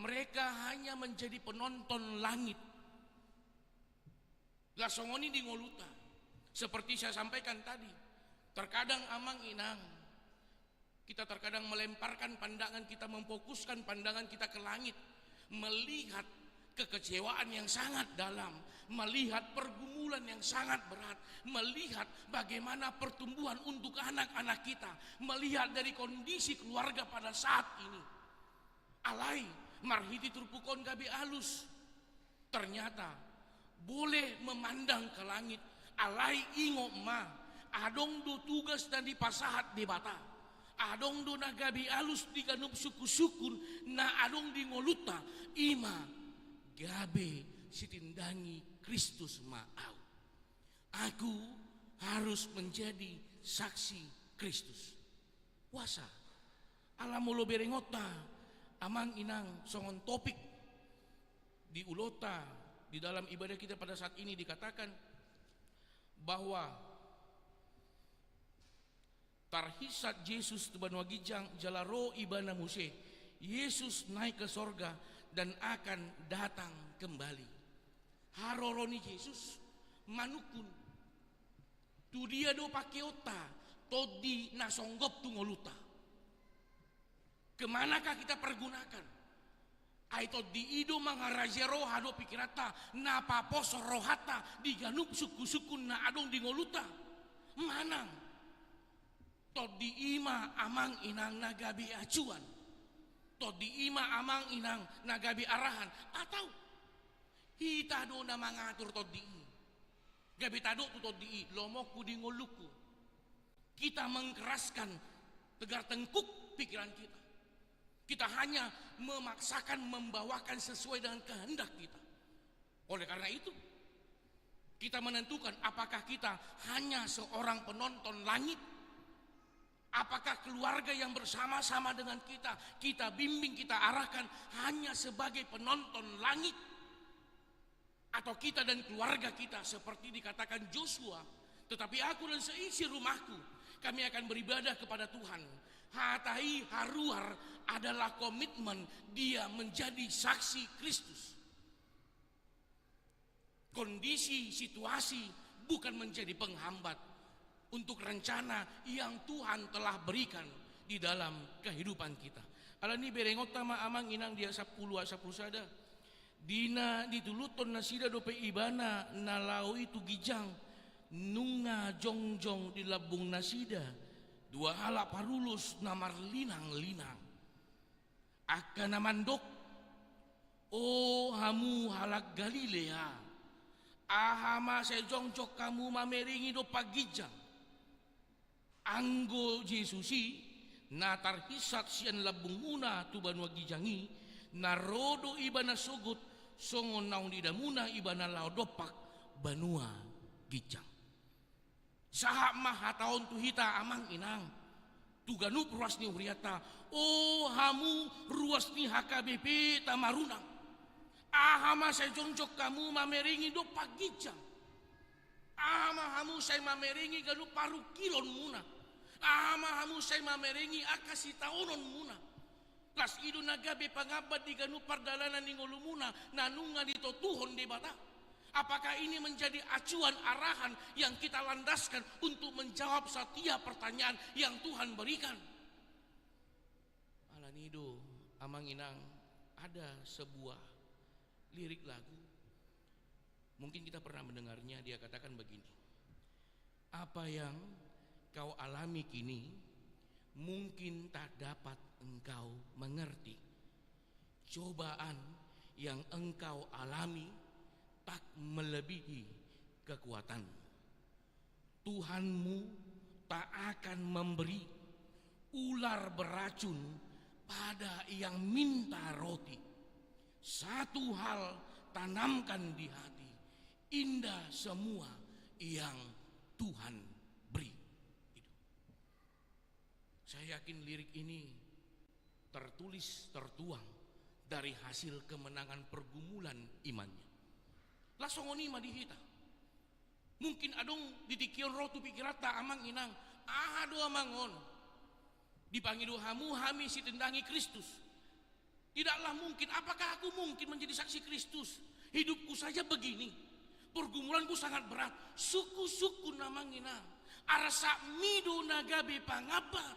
mereka hanya menjadi penonton langit. Lah songon i di ngolunta. Seperti saya sampaikan tadi, terkadang amang inang, kita terkadang melemparkan pandangan kita, memfokuskan pandangan kita ke langit, melihat kekecewaan yang sangat dalam, melihat pergumulan yang sangat berat, melihat bagaimana pertumbuhan untuk anak-anak kita, melihat dari kondisi keluarga pada saat ini. Alai marhite turpuk on gabe alus. Ternyata boleh memandang ke langit, alai ingot ma, adong do tugas na dipasahat Debata. Adong do na gabe alus di ganup sungkun-sungkun na adong di ngolunta, i ma gabe sitindangi Kristus ma ahu. Aku harus menjadi saksi Kristus. Puasa. Ala molo berengonta amang inang songon topik di ulaonta di dalam ibadah kita pada saat ini dikatakan bahwa tarhinsat Jesus tu banua ginjang jala ro ibana muse. Yesus naik ke sorga dan akan datang kembali. Haroro ni Jesus manungkun. Tu dia do pakeonta tondi na songgop tu ngolunta? Kemanakah kita pergunakan? Ai tondi i do mangarajai roha dohot pikiranta, na paposo rohanta di ganup sungkun-sungkun na adong di ngolunta. Manang tondi i ma amang inang na gabe acuan. Tondi i ma amang inang na gabe arahan. Atau hita do na mangatur tondi i. Gabe tadok tu tondi i, lomoku di ngolungku. Kita mengkeraskan tegar tengkuk pikiran kita. Kita hanya memaksakan membawakan sesuai dengan kehendak kita. Oleh karena itu, kita menentukan apakah kita hanya seorang penonton langit, apakah keluarga yang bersama-sama dengan kita, kita bimbing, kita arahkan hanya sebagai penonton langit, atau kita dan keluarga kita seperti dikatakan Joshua, "Tetapi aku dan seisi rumahku, kami akan beribadah kepada Tuhan." Hata i haruar adalah komitmen dia menjadi saksi Kristus. Kondisi, situasi bukan menjadi penghambat untuk rencana yang Tuhan telah berikan di dalam kehidupan kita. Alani berengonta ma amang inang di ayat sampulu, ayat sampulu sada. Di na dituluthon nasida dope ibana na laho i tu ginjang, nunga jongjong di lambung nasida dua halak parulos na marlinang-linang. Angka na mandok, "O hamu halak Galilea, aha ma sai jongjong hamu mamereng i dompak ginjang? Anggo Jesus i, na tarhinsat sian lambungmuna tu banua ginjang i, na ro do ibana sogot, songon naung diidamuna ibana laho dompak banua ginjang." Sahat ma hata on tu hita amang inang, tu ganup ruas ni hurianta, "O hamu ruas ni H K B P Tamarunang, aha ma sai jongjong hamu mamereng i dompak ginjang? Aha ma hamu sai mamereng i ganup parungkilonmuna? Aha ma hamu sai mamereng i angka sitaononmuna? Las i do na gabe pangambat di ganup pardalanan ni ngolumuna na nunga ditontuhon Debata." Apakah ini menjadi acuan arahan yang kita landaskan untuk menjawab setiap pertanyaan yang Tuhan berikan? Alani do amang inang, ada sebuah lirik lagu, mungkin kita pernah mendengarnya, dia katakan begini, "Apa yang kau alami kini mungkin tak dapat engkau mengerti. Cobaan yang engkau alami tak melebihi kekuatanmu. Tuhanmu tak akan memberi ular beracun pada yang minta roti. Satu hal tanamkan di hati, indah semua yang Tuhan beri." Itu. Saya yakin lirik ini tertulis, tertuang dari hasil kemenangan pergumulan imannya. Las songon i ma di hita. Mungkin adong di tingki on ro tu pikiranta amang inang, "Aha do amang on? Dipangido hamu hami sitindangi Kristus. Tidaklah mungkin, apakah aku mungkin menjadi saksi Kristus? Hidupku saja begini. Pergumulanku sangat berat." Sungkun-sungkun amang inang, arsakmi do na gabe pangambat.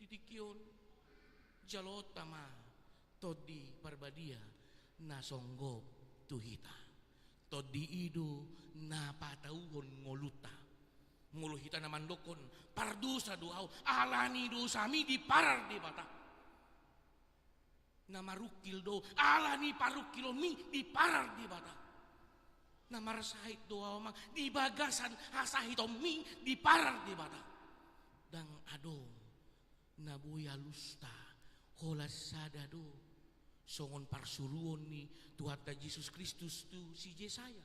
Di tingki on jaloonta ma Tondi Parbadia na songgop tu hita. Tondi i do na patauhon ngolunta. Molo hita na mandokkon, "Pardosa do ahu," alani dosami diparar Debata. Na marungkil do, alani parungkilonmi diparar Debata. Na marsahit do ahu amang, di bagasan hasahitonmi diparar Debata. Ndang adong na boi alusta, holan sada do. Songon parsuruon ni Tuhanta Jesus Kristus tu si Jesaya,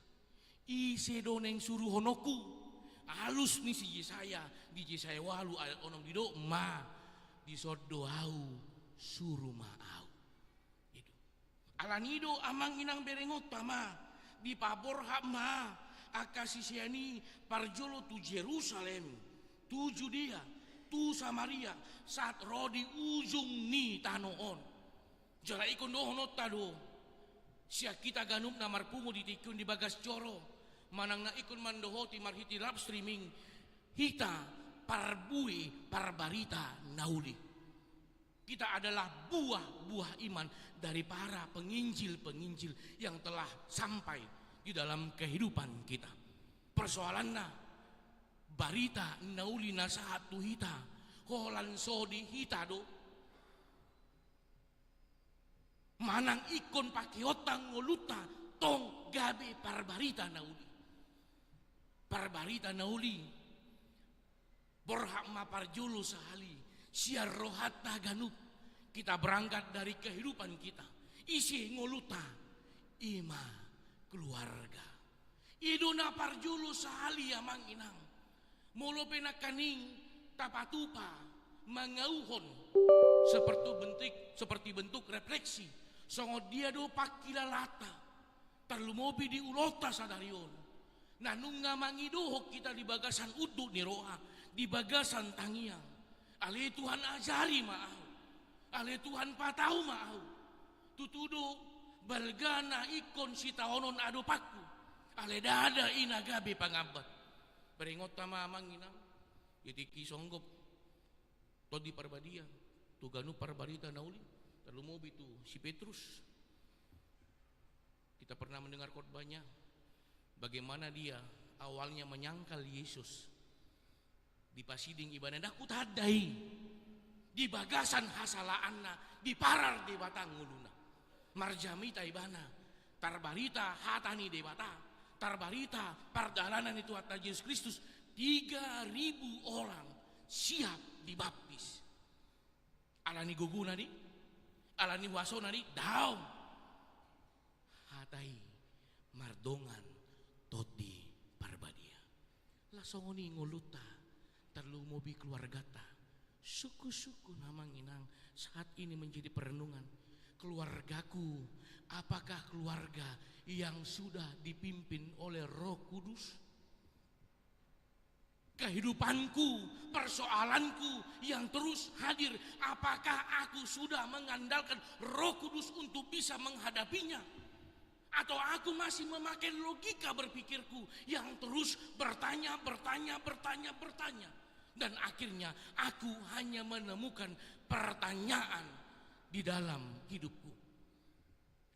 "Ise do naeng suruhononku?" Alus ni si Jesaya di Jesaya ualu ayat onom didok ma, "Dison do ahu, suru ma ahu." Itu. Alani do amang inang berengonta ma, dipaborhat ma angka sisean i parjolo tu Jerusalem, tu Judea, tu Samaria, sahat ro di ujung ni tano on. Jala ingkon dohononta do sian hita ganup na marpungu di tingki on di bagas joro, manang na ingkon mandohoti marhite live streaming, hita parbue parbarita na uli. Kita adalah buah-buah iman dari para penginjil-penginjil yang telah sampai di dalam kehidupan kita. Persoalanna, barita na uli na sahat tu hita, holan so di hita do? Manang ingkon pakeonta ngolunta tong gabe parbarita na uli? Parbarita na uli, borhat ma parjolo sahali sian rohanta ganup, kita berangkat dari kehidupan kita. Ise ngolunta? I ma keluarga. I do na parjolo sahali, amang inang. Molo pe nangkaning tapatupa mangauhon seperti bentuk, seperti bentuk refleksi, songon dia do pangkilalanta, tarlumobi di ulaonta sadari on. Na nunga mangidohon hita di bagasan unduk ni roha, di bagasan tangiang. Ale Tuhan, ajari ma ahu. Ale Tuhan, patau ma ahu. Tutu do, balga na ingkon sitaonon adopanku. Ale ndada i na gabe pangambat. Bere ingot ma, amang inang, di tingki songgop Tondi Parbadia tu ganup parbarita na uli, tarlumobi tu si Petrus. Kita pernah mendengar khotbahnya, bagaimana dia awalnya menyangkal Yesus. Dipasiding ibana, ndang hutanda i. Di bagasan hasalaanna, diparar Debata ngoluna. Marjamita ibana, tarbarita hata ni Debata, tarbarita pardalanan ni Tuhanta Jesus Kristus, tiga ribu orang siap dibaptis. Ala ni gogona do i? Ala ni huasona do i? Daong. Hata i mardongan Tondi Parbadia. Laos songon i ngolunta, tarlumobi keluarganta. Sungkun-sungkun, amang inang, saat ini menjadi perenungan. Keluargaku, apakah keluarga yang sudah dipimpin oleh Roh Kudus? Kehidupanku, persoalanku yang terus hadir, apakah aku sudah mengandalkan Roh Kudus untuk bisa menghadapinya? Atau aku masih memakai logika berpikirku yang terus bertanya, bertanya, bertanya, bertanya? Dan akhirnya aku hanya menemukan pertanyaan di dalam hidupku.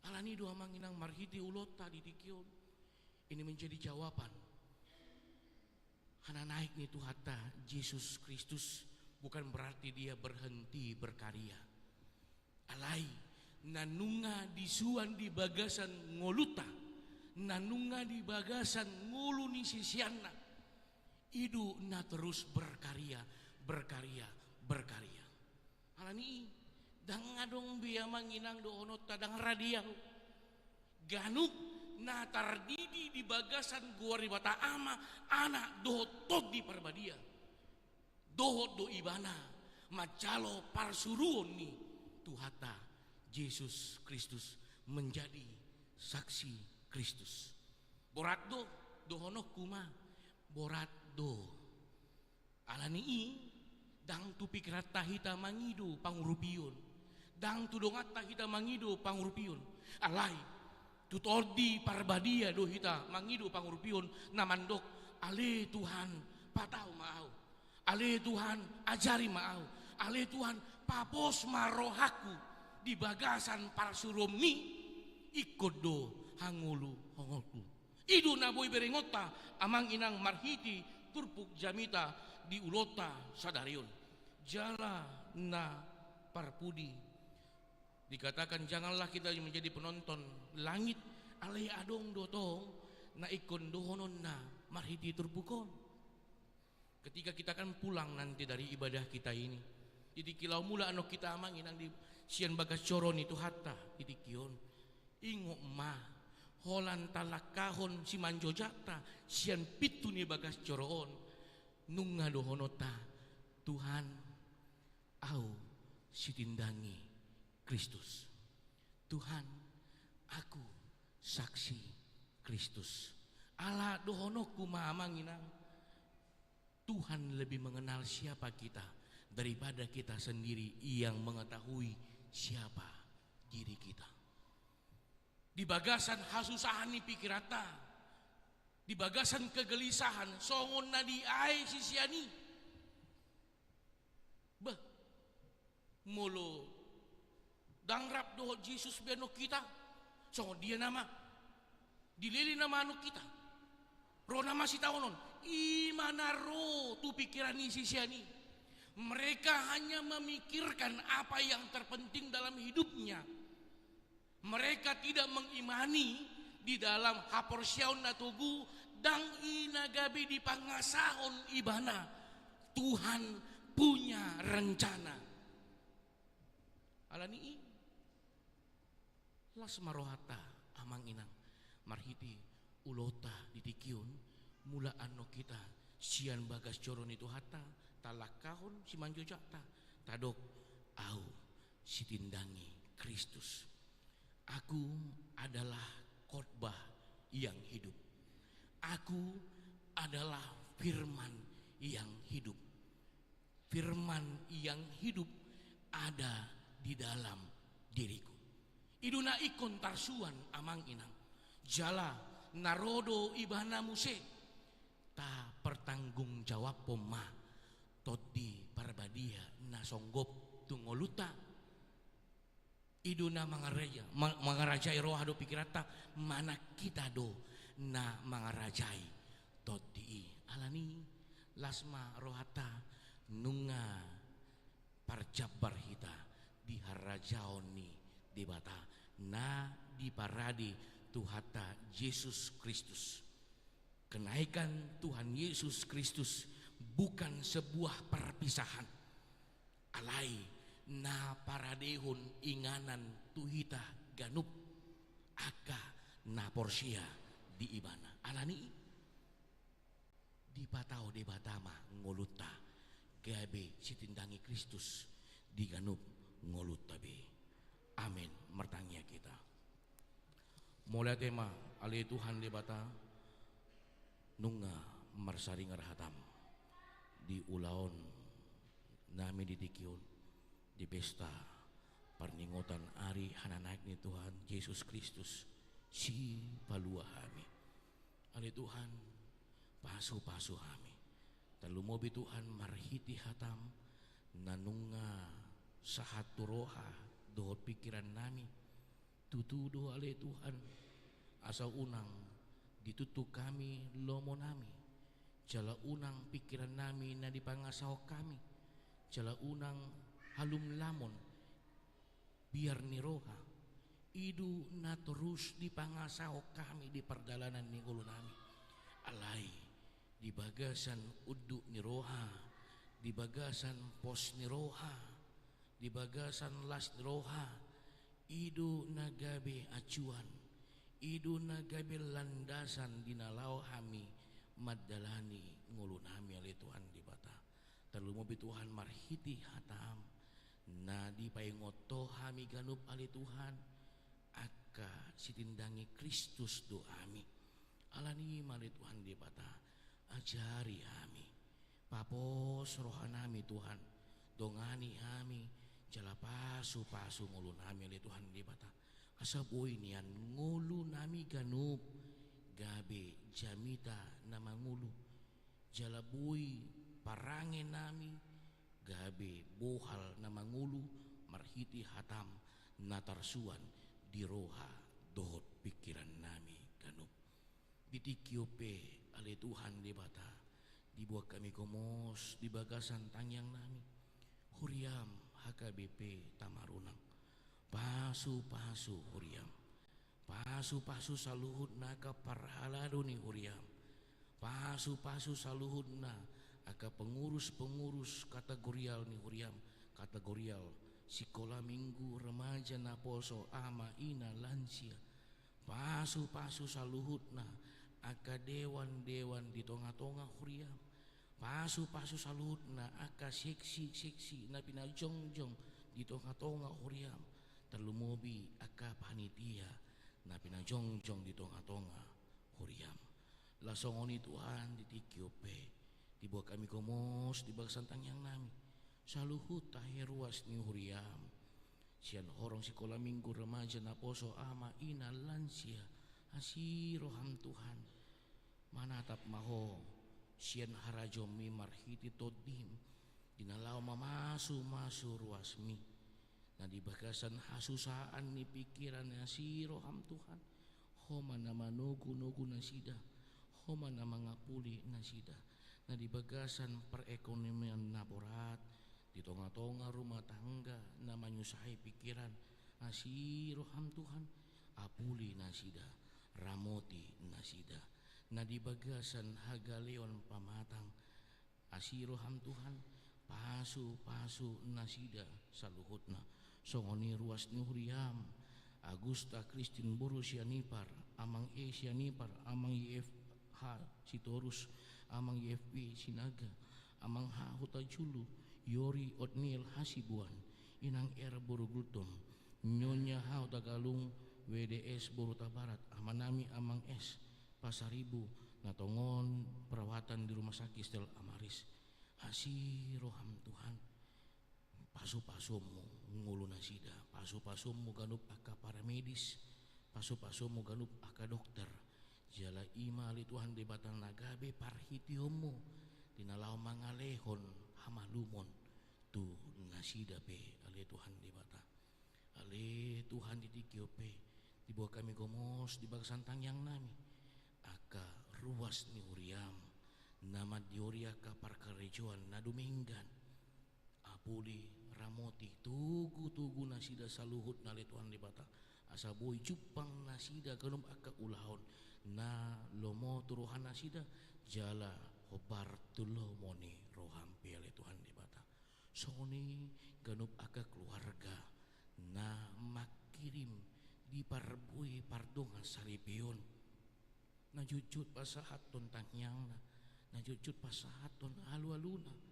Ala ni i do, amang inang, marhite ulaonta di tingki on, ini menjadi jawaban. Hananaek ni Tuhanta Jesus Kristus bukan berarti dia berhenti berkarya. Alai, na nunga disuan di bagasan ngolunta, na nunga di bagasan ngolu ni siseanna, i do na terus berkarya, berkarya, berkarya. Ala ni i, ndang adong be, amang inang, dohononta ndang radial. Ganup na tardidi di bagasan goar ni Debata Ama, Anak dohot Tondi Parbadia, dohot do ibana manjalo parsuruon ni Tuhanta Jesus Kristus, menjadi saksi Kristus. Borat do, dohononku ma, borat do. Ala ni i, ndang tu pikiranta hita mangido pangurupion, ndang tu donganta hita mangido pangurupion. Alai, tu Tondi Parbadia do hita mangido pangurupion, na mandok, ale Tuhan, patau ma ahu. Ale Tuhan, ajari ma ahu. Ale Tuhan, papos ma rohangku di bagasan parsuruonmi, ingkon do hangoluhononku. I do na boi berengonta, amang inang, marhite turpuk jamita di ulaonta sadari on. Jala na parpudi, dikatakan, janganlah kita menjadi penonton langit, alai adong do tong na ingkon dohononna marhite turpuk on. Ketika kita akan pulang nanti dari ibadah kita ini, di tingki laho mulak annon hita, amang inang, di sian bagas joro ni Tuhanta di tingki on, ingot ma, holan talangkahon simanjojakta sian pintu ni bagas joro on, nunga dohononta, Tuhan, ahu sitindangi Kristus. Tuhan, aku saksi Kristus. Ala dohononku ma, amang inang, Tuhan lebih mengenal siapa kita daripada kita sendiri yang mengetahui siapa diri kita. Di bagasan hasusahan ni pikiranta, di bagasan kegelisahan, songon na diae sisean i. Bah, molo ndang rap dohot Jesus be annon hita, songon dia nama? Dilele nama annon hita? Ro nama sitaonon? I ma na ro tu pikiran ni sisean i. Mereka hanya memikirkan apa yang terpenting dalam hidupnya. Mereka tidak mengimani di dalam haporseaon na togu, Ndang i na gabe dipangasahon ibana Tuhan punya rencana. Alani i, las ma rohanta, amang inang, marhite ulaonta di tingki on, molo annon hita sian bagas joro ni Tuhanta, talangkahon simanjojakta, tadok, au sitindangi Kristus. Aku adalah khotbah yang hidup. Aku adalah firman yang hidup. Firman yang hidup ada di dalam diriku. I do na ingkon tarsuan, amang inang. Jala na ro do ibana muse, tapertanggungjawabhon ma Tondi Parbadia na songgop tu ngolunta. I do na mangaraja, ma-, mangarajai roha dohot pikiranta, manang hita do na mangarajai tondi i. Alani i, las ma rohanta, nunga parjambar hita di harajaon ni Debata na diparade Tuhanta Jesus Kristus. Kenaikan Tuhan Yesus Kristus bukan sebuah perpisahan. Alai na paradehon inganan tu hita ganup angka na porsea di ibana. Alani i, dipatau Debata ma ngolunta gabe sitindangi Kristus di ganup ngolunta be. Amen. Martangiang hita. Mauliate ma, ale Tuhan Debata, nunga marsaringar hatam di ulaon nami di tingki on, di pesta parningotan ari hananaek ni Tuhan Jesus Kristus, Sipalua hami. Ale Tuhan, pasupasu hami. Tarlumobi Tuhan, marhite hatam na nunga sahat tu roha dohot pikiran nami. Tutu do, ale Tuhan, asa unang dituntun hami lomo nami, jala unang pikiran nami na dipangasahon hami, jala unang halumlamon biar ni roha, i do na torus dipangasahon hami di pardalanan ni ngolu nami. Alai di bagasan unduk ni roha, di bagasan pos ni roha, di bagasan las ni roha, i do na gabe acuan, i do na gabe landasan di na laho hami mandalani ngolu nami, ale Tuhan Debata. Tarlumobi Tuhan, marhite hatam na dipaingot Ho hami ganup, ale Tuhan, angka sitindangi Kristus do hami. Alani i ma, ale Tuhan Debata, ajari hami, papos roha nami Tuhan, dongani hami, jala pasupasu ngolu nami, ale Tuhan Debata, asa boi nian ngolu nami ganup gabe jamita na mangolu, jala boi parange nami gabe bohal na mangolu marhite hatam na tarsuan di roha dohot pikiran nami ganup. Di tingki on pe, ale Tuhan Debata, diboan hami gomos di bagasan tangiang nami huriam H K B P Tamarunang. Pasupasu huriam. Pasupasu saluhutna angka parhalado ni huriam. Pasupasu saluhutna angka pengurus-pengurus kategorial ni huriam, kategorial sikola minggu, remaja, naposo, ama, ina, lansia. Pasupasu saluhutna angka dewan-dewan di tonga-tonga huriam. Pasupasu saluhutna angka seksi-seksi na pinajongjong di tonga-tonga huriam. Tarlumobi angka panitia na pinajongjong di tonga-tonga huriam. Laos songon i Tuhan, di tingki on pe, diboan hami gomos di bagasan tangiang nami saluhut tahe ruas ni huriam, sian horong sikola minggu, remaja, naposo, ama, ina, lansia. Asi roham Tuhan, manatap ma Ho sian harajaonmi marhite Tondim, di na laho mamasu-masu ruasmi. Na di bagasan hasusaan ni pikiran, asi roham Tuhan, Ho ma na manogu-nogu nasida, Ho ma na mangapuli nasida. Na di bagasan perekonomian na borat, di tonga-tonga rumah tangga na manyusahai pikiran, asi roham Tuhan, apuli nasida, ramoti nasida. na di bagasan hagaleon pamatang. Asi roham Tuhan, pasu-pasu nasida saluhutna. Songon i ruas ni huriam, Agusta Kristin boru Sianipar, Amang E Sianipar, Amang Y F H Sitorus, Amang Y F P Sinaga, Amang H Hutajulu, Yori Otniel Hasibuan, Inang R boru Gultom, Nyonya H Hutagalung, W D S boru Tabarat, Amanami Amang S Pasaribu, na tongon perawatan di rumah sakit Stella Maris. Asi roham Tuhan, pasu-pasummu ngolu nasida, pasu-pasummu ganup angka paramedis, pasu-pasummu ganup angka dokter. Jala i ma ale Tuhan Debata na gabe parhiteonmu di na laho mangalehon hamalumon tu nasida pe ale Tuhan Debata. Ale Tuhan, di tingki on pe diboan hami gomos di bagasan tangiangnami angka ruas ni huriam na mandiori angka parkarejoan na dumenggan. Apuli, ramoti, togu-togu nasida saluhutna ale Tuhan Debata, asa boi jumpang nasida ganup angka ulaon na lomo tu roha nasida, jala hombar tu lomo ni roham pe ale Tuhan Debata. Songon i ganup angka keluarga na mangkirim diparbue pardongan saripeon, na jotjot pasahathon tangiangna, na jotjot pasahathon alualuna.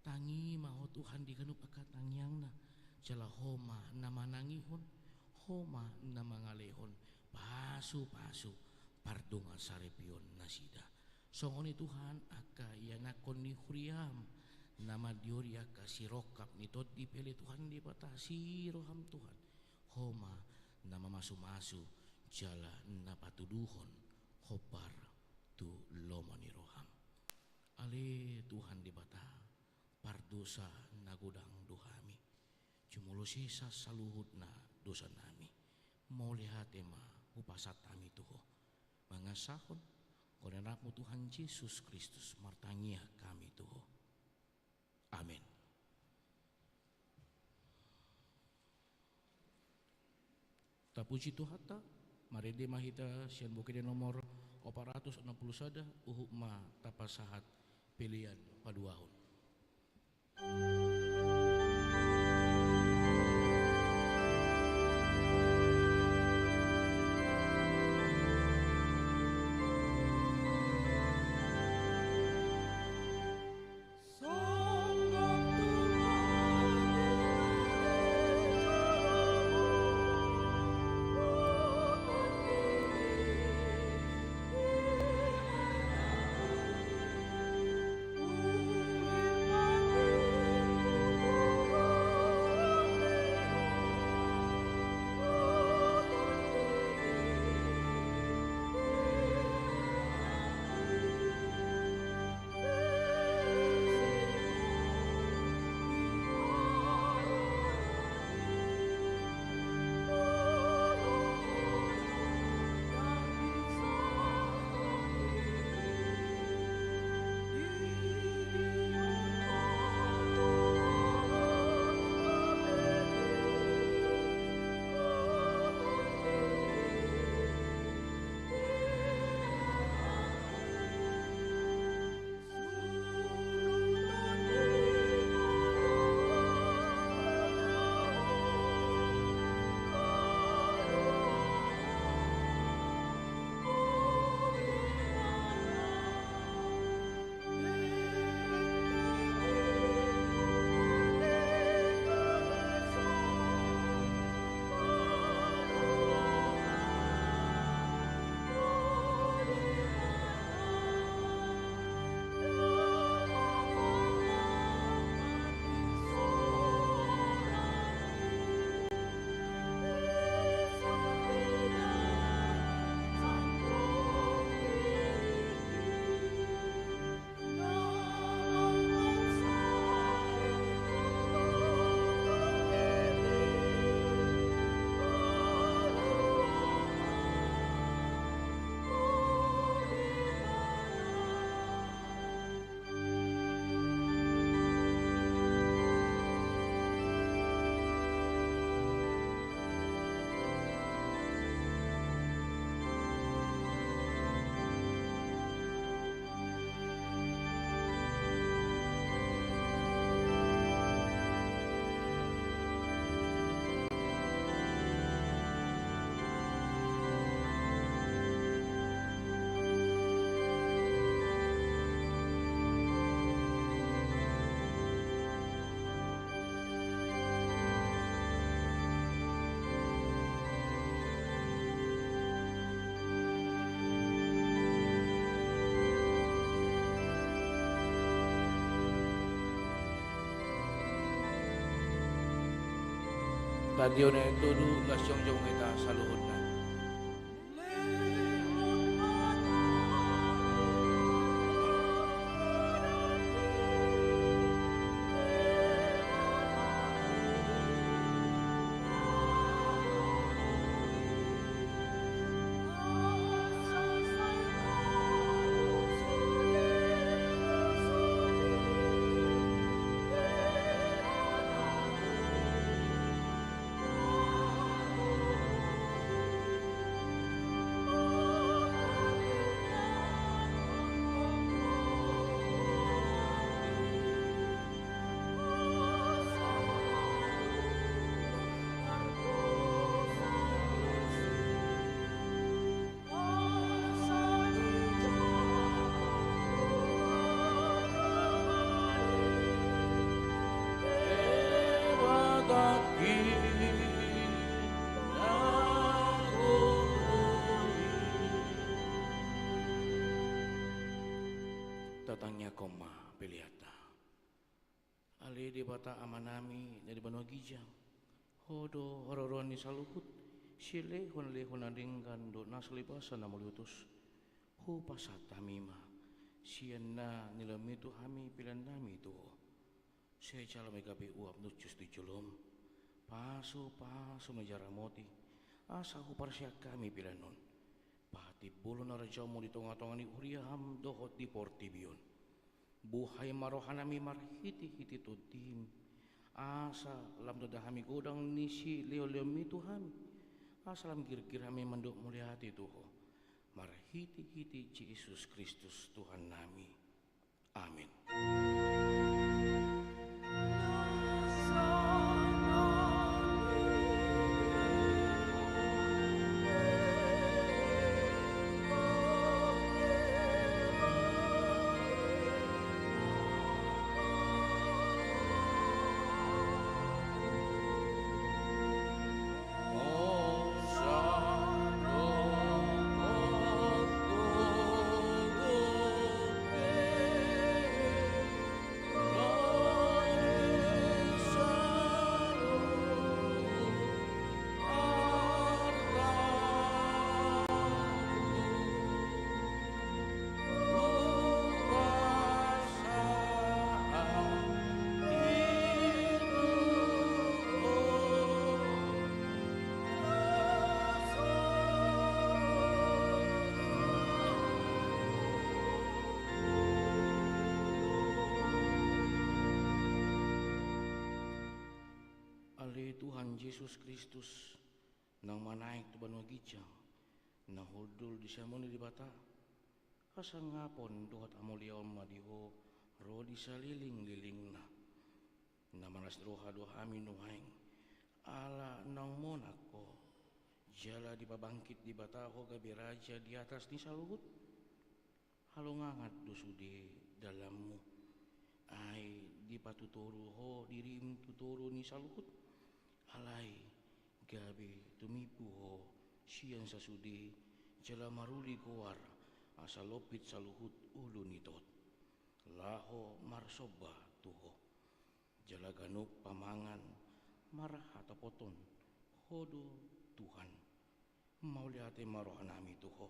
Tangi ma Ho Tuhan di ganup angka tangiangna, jala Ho ma na manangihon, Ho ma na mangalehon pasu-pasu pardongan saripeon nasida. Songon i Tuhan, angka ianakhon ni huriam na mandiori angka sirongkap ni tondi pe ale Tuhan Debata, asi roham Tuhan, Ho ma na mamasu-masu jala na patuduhon hombar tu lomo ni roham. Ale Tuhan Debata, pardosa na godang do hami. Jumolo sesa saluhutna dosanami. Mauliate ma hupasahat hami tu Ho. Mangasahon goar ni Anakmu Tuhan Jesus Kristus martangiang hami tu Ho. Amen. Tapuji Tuhanta, marende ma hita sian Buku Ende nomor opat ratus onom pulu sada, huhut ma tapasahat pelean paduahon. Dio na todu las jongjong hita saluhutna. Tatangiangkon ma peleanta. Ale Debata Amanami na di banua ginjang, Ho do haroroan ni saluhut, sian lehon-lehon na denggan dohot nasa lobi basa na mauliutus. Hupasahat hami ma sian na nilehonMi tu hami peleannami tu Ho. Sai jalo ma i gabe uap na hushus tu jolom. Pasu-pasu na jadi ramoti, asa huparsiha hami pelean on. Patimbolhon harajaonMu di tonga-tonga ni huriaM dohot di portibi on. Buhai ma rohanami marhite-hite TondiM, asa lam tanda hami godang ni silehon-lehonMi tu hami, asa lam girgir hami mandok mauliate tu Ho, marhite-hite Jesus Kristus Tuhannami. Amen. Ale Tuhan Jesus Kristus, naung manaek tu banua ginjang, na hundul di siamun ni Debata, hasangapon dohot hamuliaon ma di Ho ro di salelenglelengna. Na malas ni roha do hami nuaeng, ala naung monang Ho, jala dipabangkit Debata Ho gabe Raja di atas ni saluhut. Halongangan do sude dalanMu, ai dipatutoru Ho diriM tu toru ni saluhut. Alai gabe tumimpu Ho sian sasude, jala maruli goar asa lompit saluhut ulu ni tot, laho marsomba tu Ho. Jala ganup pamangan marhatopothon Ho do Tuhan. Mauliate ma rohanami tu Ho,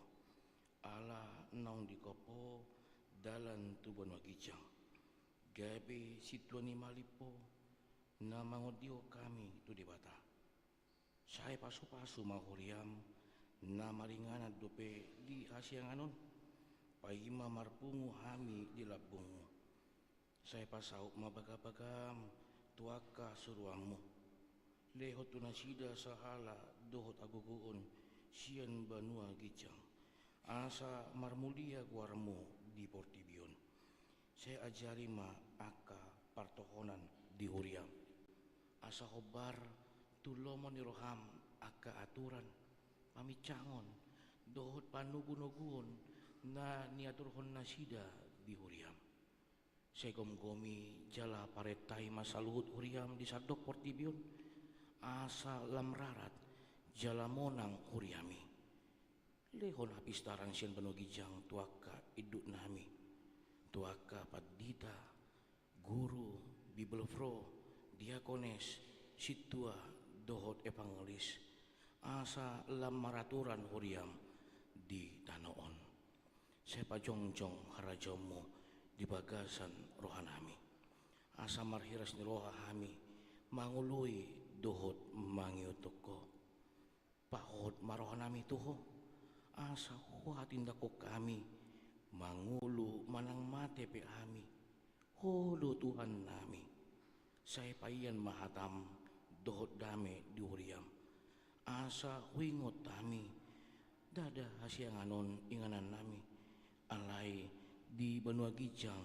ala naung dihilala Ho dalan tu banua ginjang, gabe sintua ni malim Ho na mangondihon hami tu Debata. Sai pasu-pasu ma huriaM na maringanan dope di hasiangan on, paima marpungu hami di lambungMu. Sai pasaut ma bagabagaM tu angka suruanMu. Lehon tu nasida sahala dohot hagogoon sian banua ginjang, asa marmulia goarMu di portibi on. Sai ajari ma angka partohonan di huriaM, asa hombar tu lomo ni rohaM angka aturan, paminsangon dohot panogunoguon na niaturhon nasida di huriaM. Sai gomgomi jala parentahi ma saluhut huriaM di sandok portibi on, asa lam rarat jala monang huriaM i. Lehon hapistaran sian banua ginjang tu angka induknami, tu angka pandita, guru, bibelvrouw, diakones, sintua, dohot evangelis, asa lam maraturan huriaM di tano on. Sai pajongjong harajaonMu di bagasan rohanami, asa marhiras ni roha hami mangoloi dohot mangihuthon Ho. Pahohot ma rohanami tu Ho, asa huhatindanghon hami, mangolu manang mate pe hami, Ho do Tuhannami. Sai paian ma hataM dohot dame di huriaM, asa huingot hami, ndada hasiangan on inganannami, alai di banua ginjang,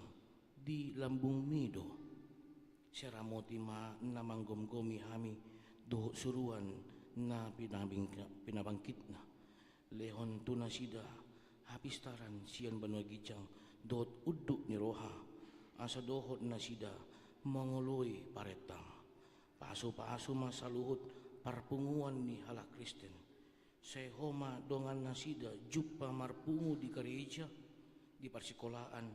di lambungMi do. Sai ramoti ma na manggomgomi hami dohot suruan na pinabing-, pinabangkitna. Lehon tu nasida hapistaran sian banua ginjang dohot unduk ni roha, asa dohot nasida mangoloi parentaM. Pasupasu ma saluhut parpunguan ni halak Kristen. Sai Ho ma dongan nasida jumpa marpungu di gareja, di parsikolaan,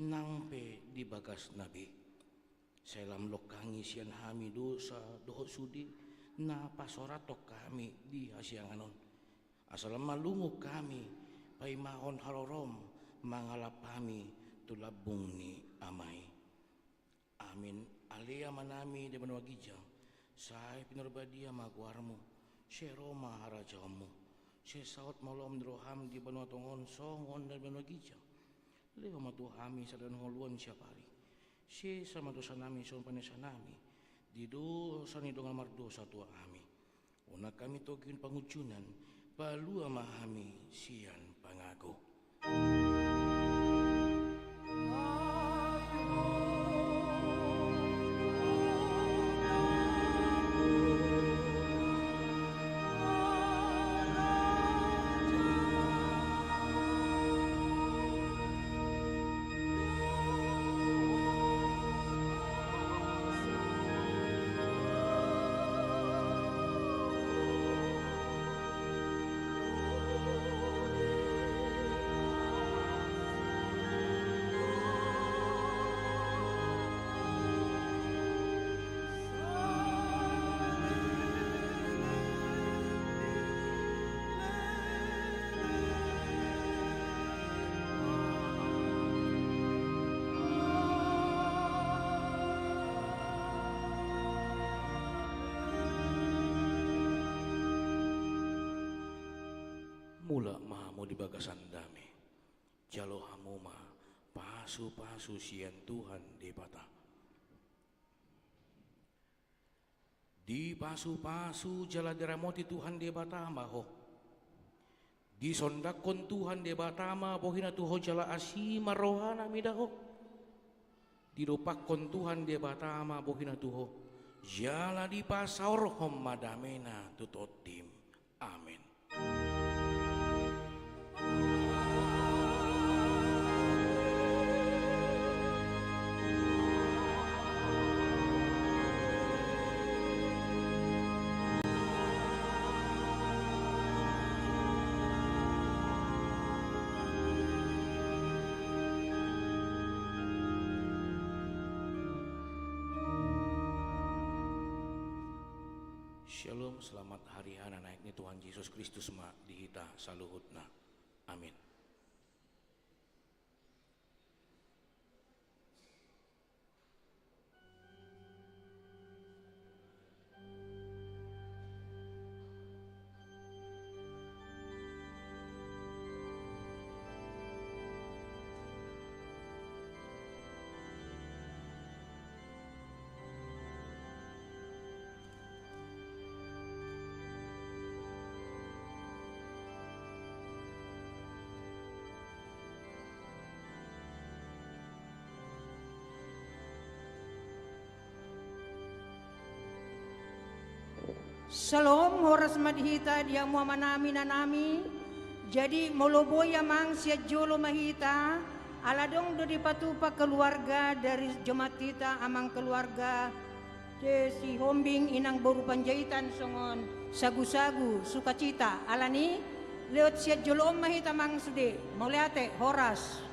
nang pe di bagasna be. Sai lam longkangi sian hami dosa dohot sude na pasorathon hami di hasiangan on. Asa lam malungun hami paimahon haroroM mangalap hami tu lambung ni Ama i. Amin. Ale Amanami di banua ginjang, sai pinarbadia ma goarMu, sai ro ma harajaonMu, sai saut ma ulaon ni rohaM di banua tonga on songon na di banua ginjang. Lehon ma tu hami sada na hangoluan siapari. Sesa ma dosanami songon panesanami di dosa ni dongan mardosa tu hami. Unang hami togihon pangunjunan, palua ma hami sian pangago. Mulak ma hamu di bagasan dame. Jalo hamu ma pasupasu sian Tuhan Debata. Dipasupasu jala diramoti Tuhan Debata ma ho. Disondangkon Tuhan Debata ma bohina tu ho jala asi ma rohana mida ho. Didompakkon Tuhan Debata ma bohina tu ho, jala dipasaorhon ma damena tu tondim. Amen. Shalom, selamat hari H na naek ni Tuhan Jesus Kristus ma di hita saluhutna. Amin. Shalom, horas ma di hita, di hamu amanami, inanami. Jadi, molo boi amang, sian jolo ma hita, ala adong do dipatupa keluarga dari jemaat hita, amang keluarga Sihombing, inang boru Panjaitan, songon sagusagu sukacita. Alani, lewat sian jolo on ma hita amang sude. Mauliate, horas.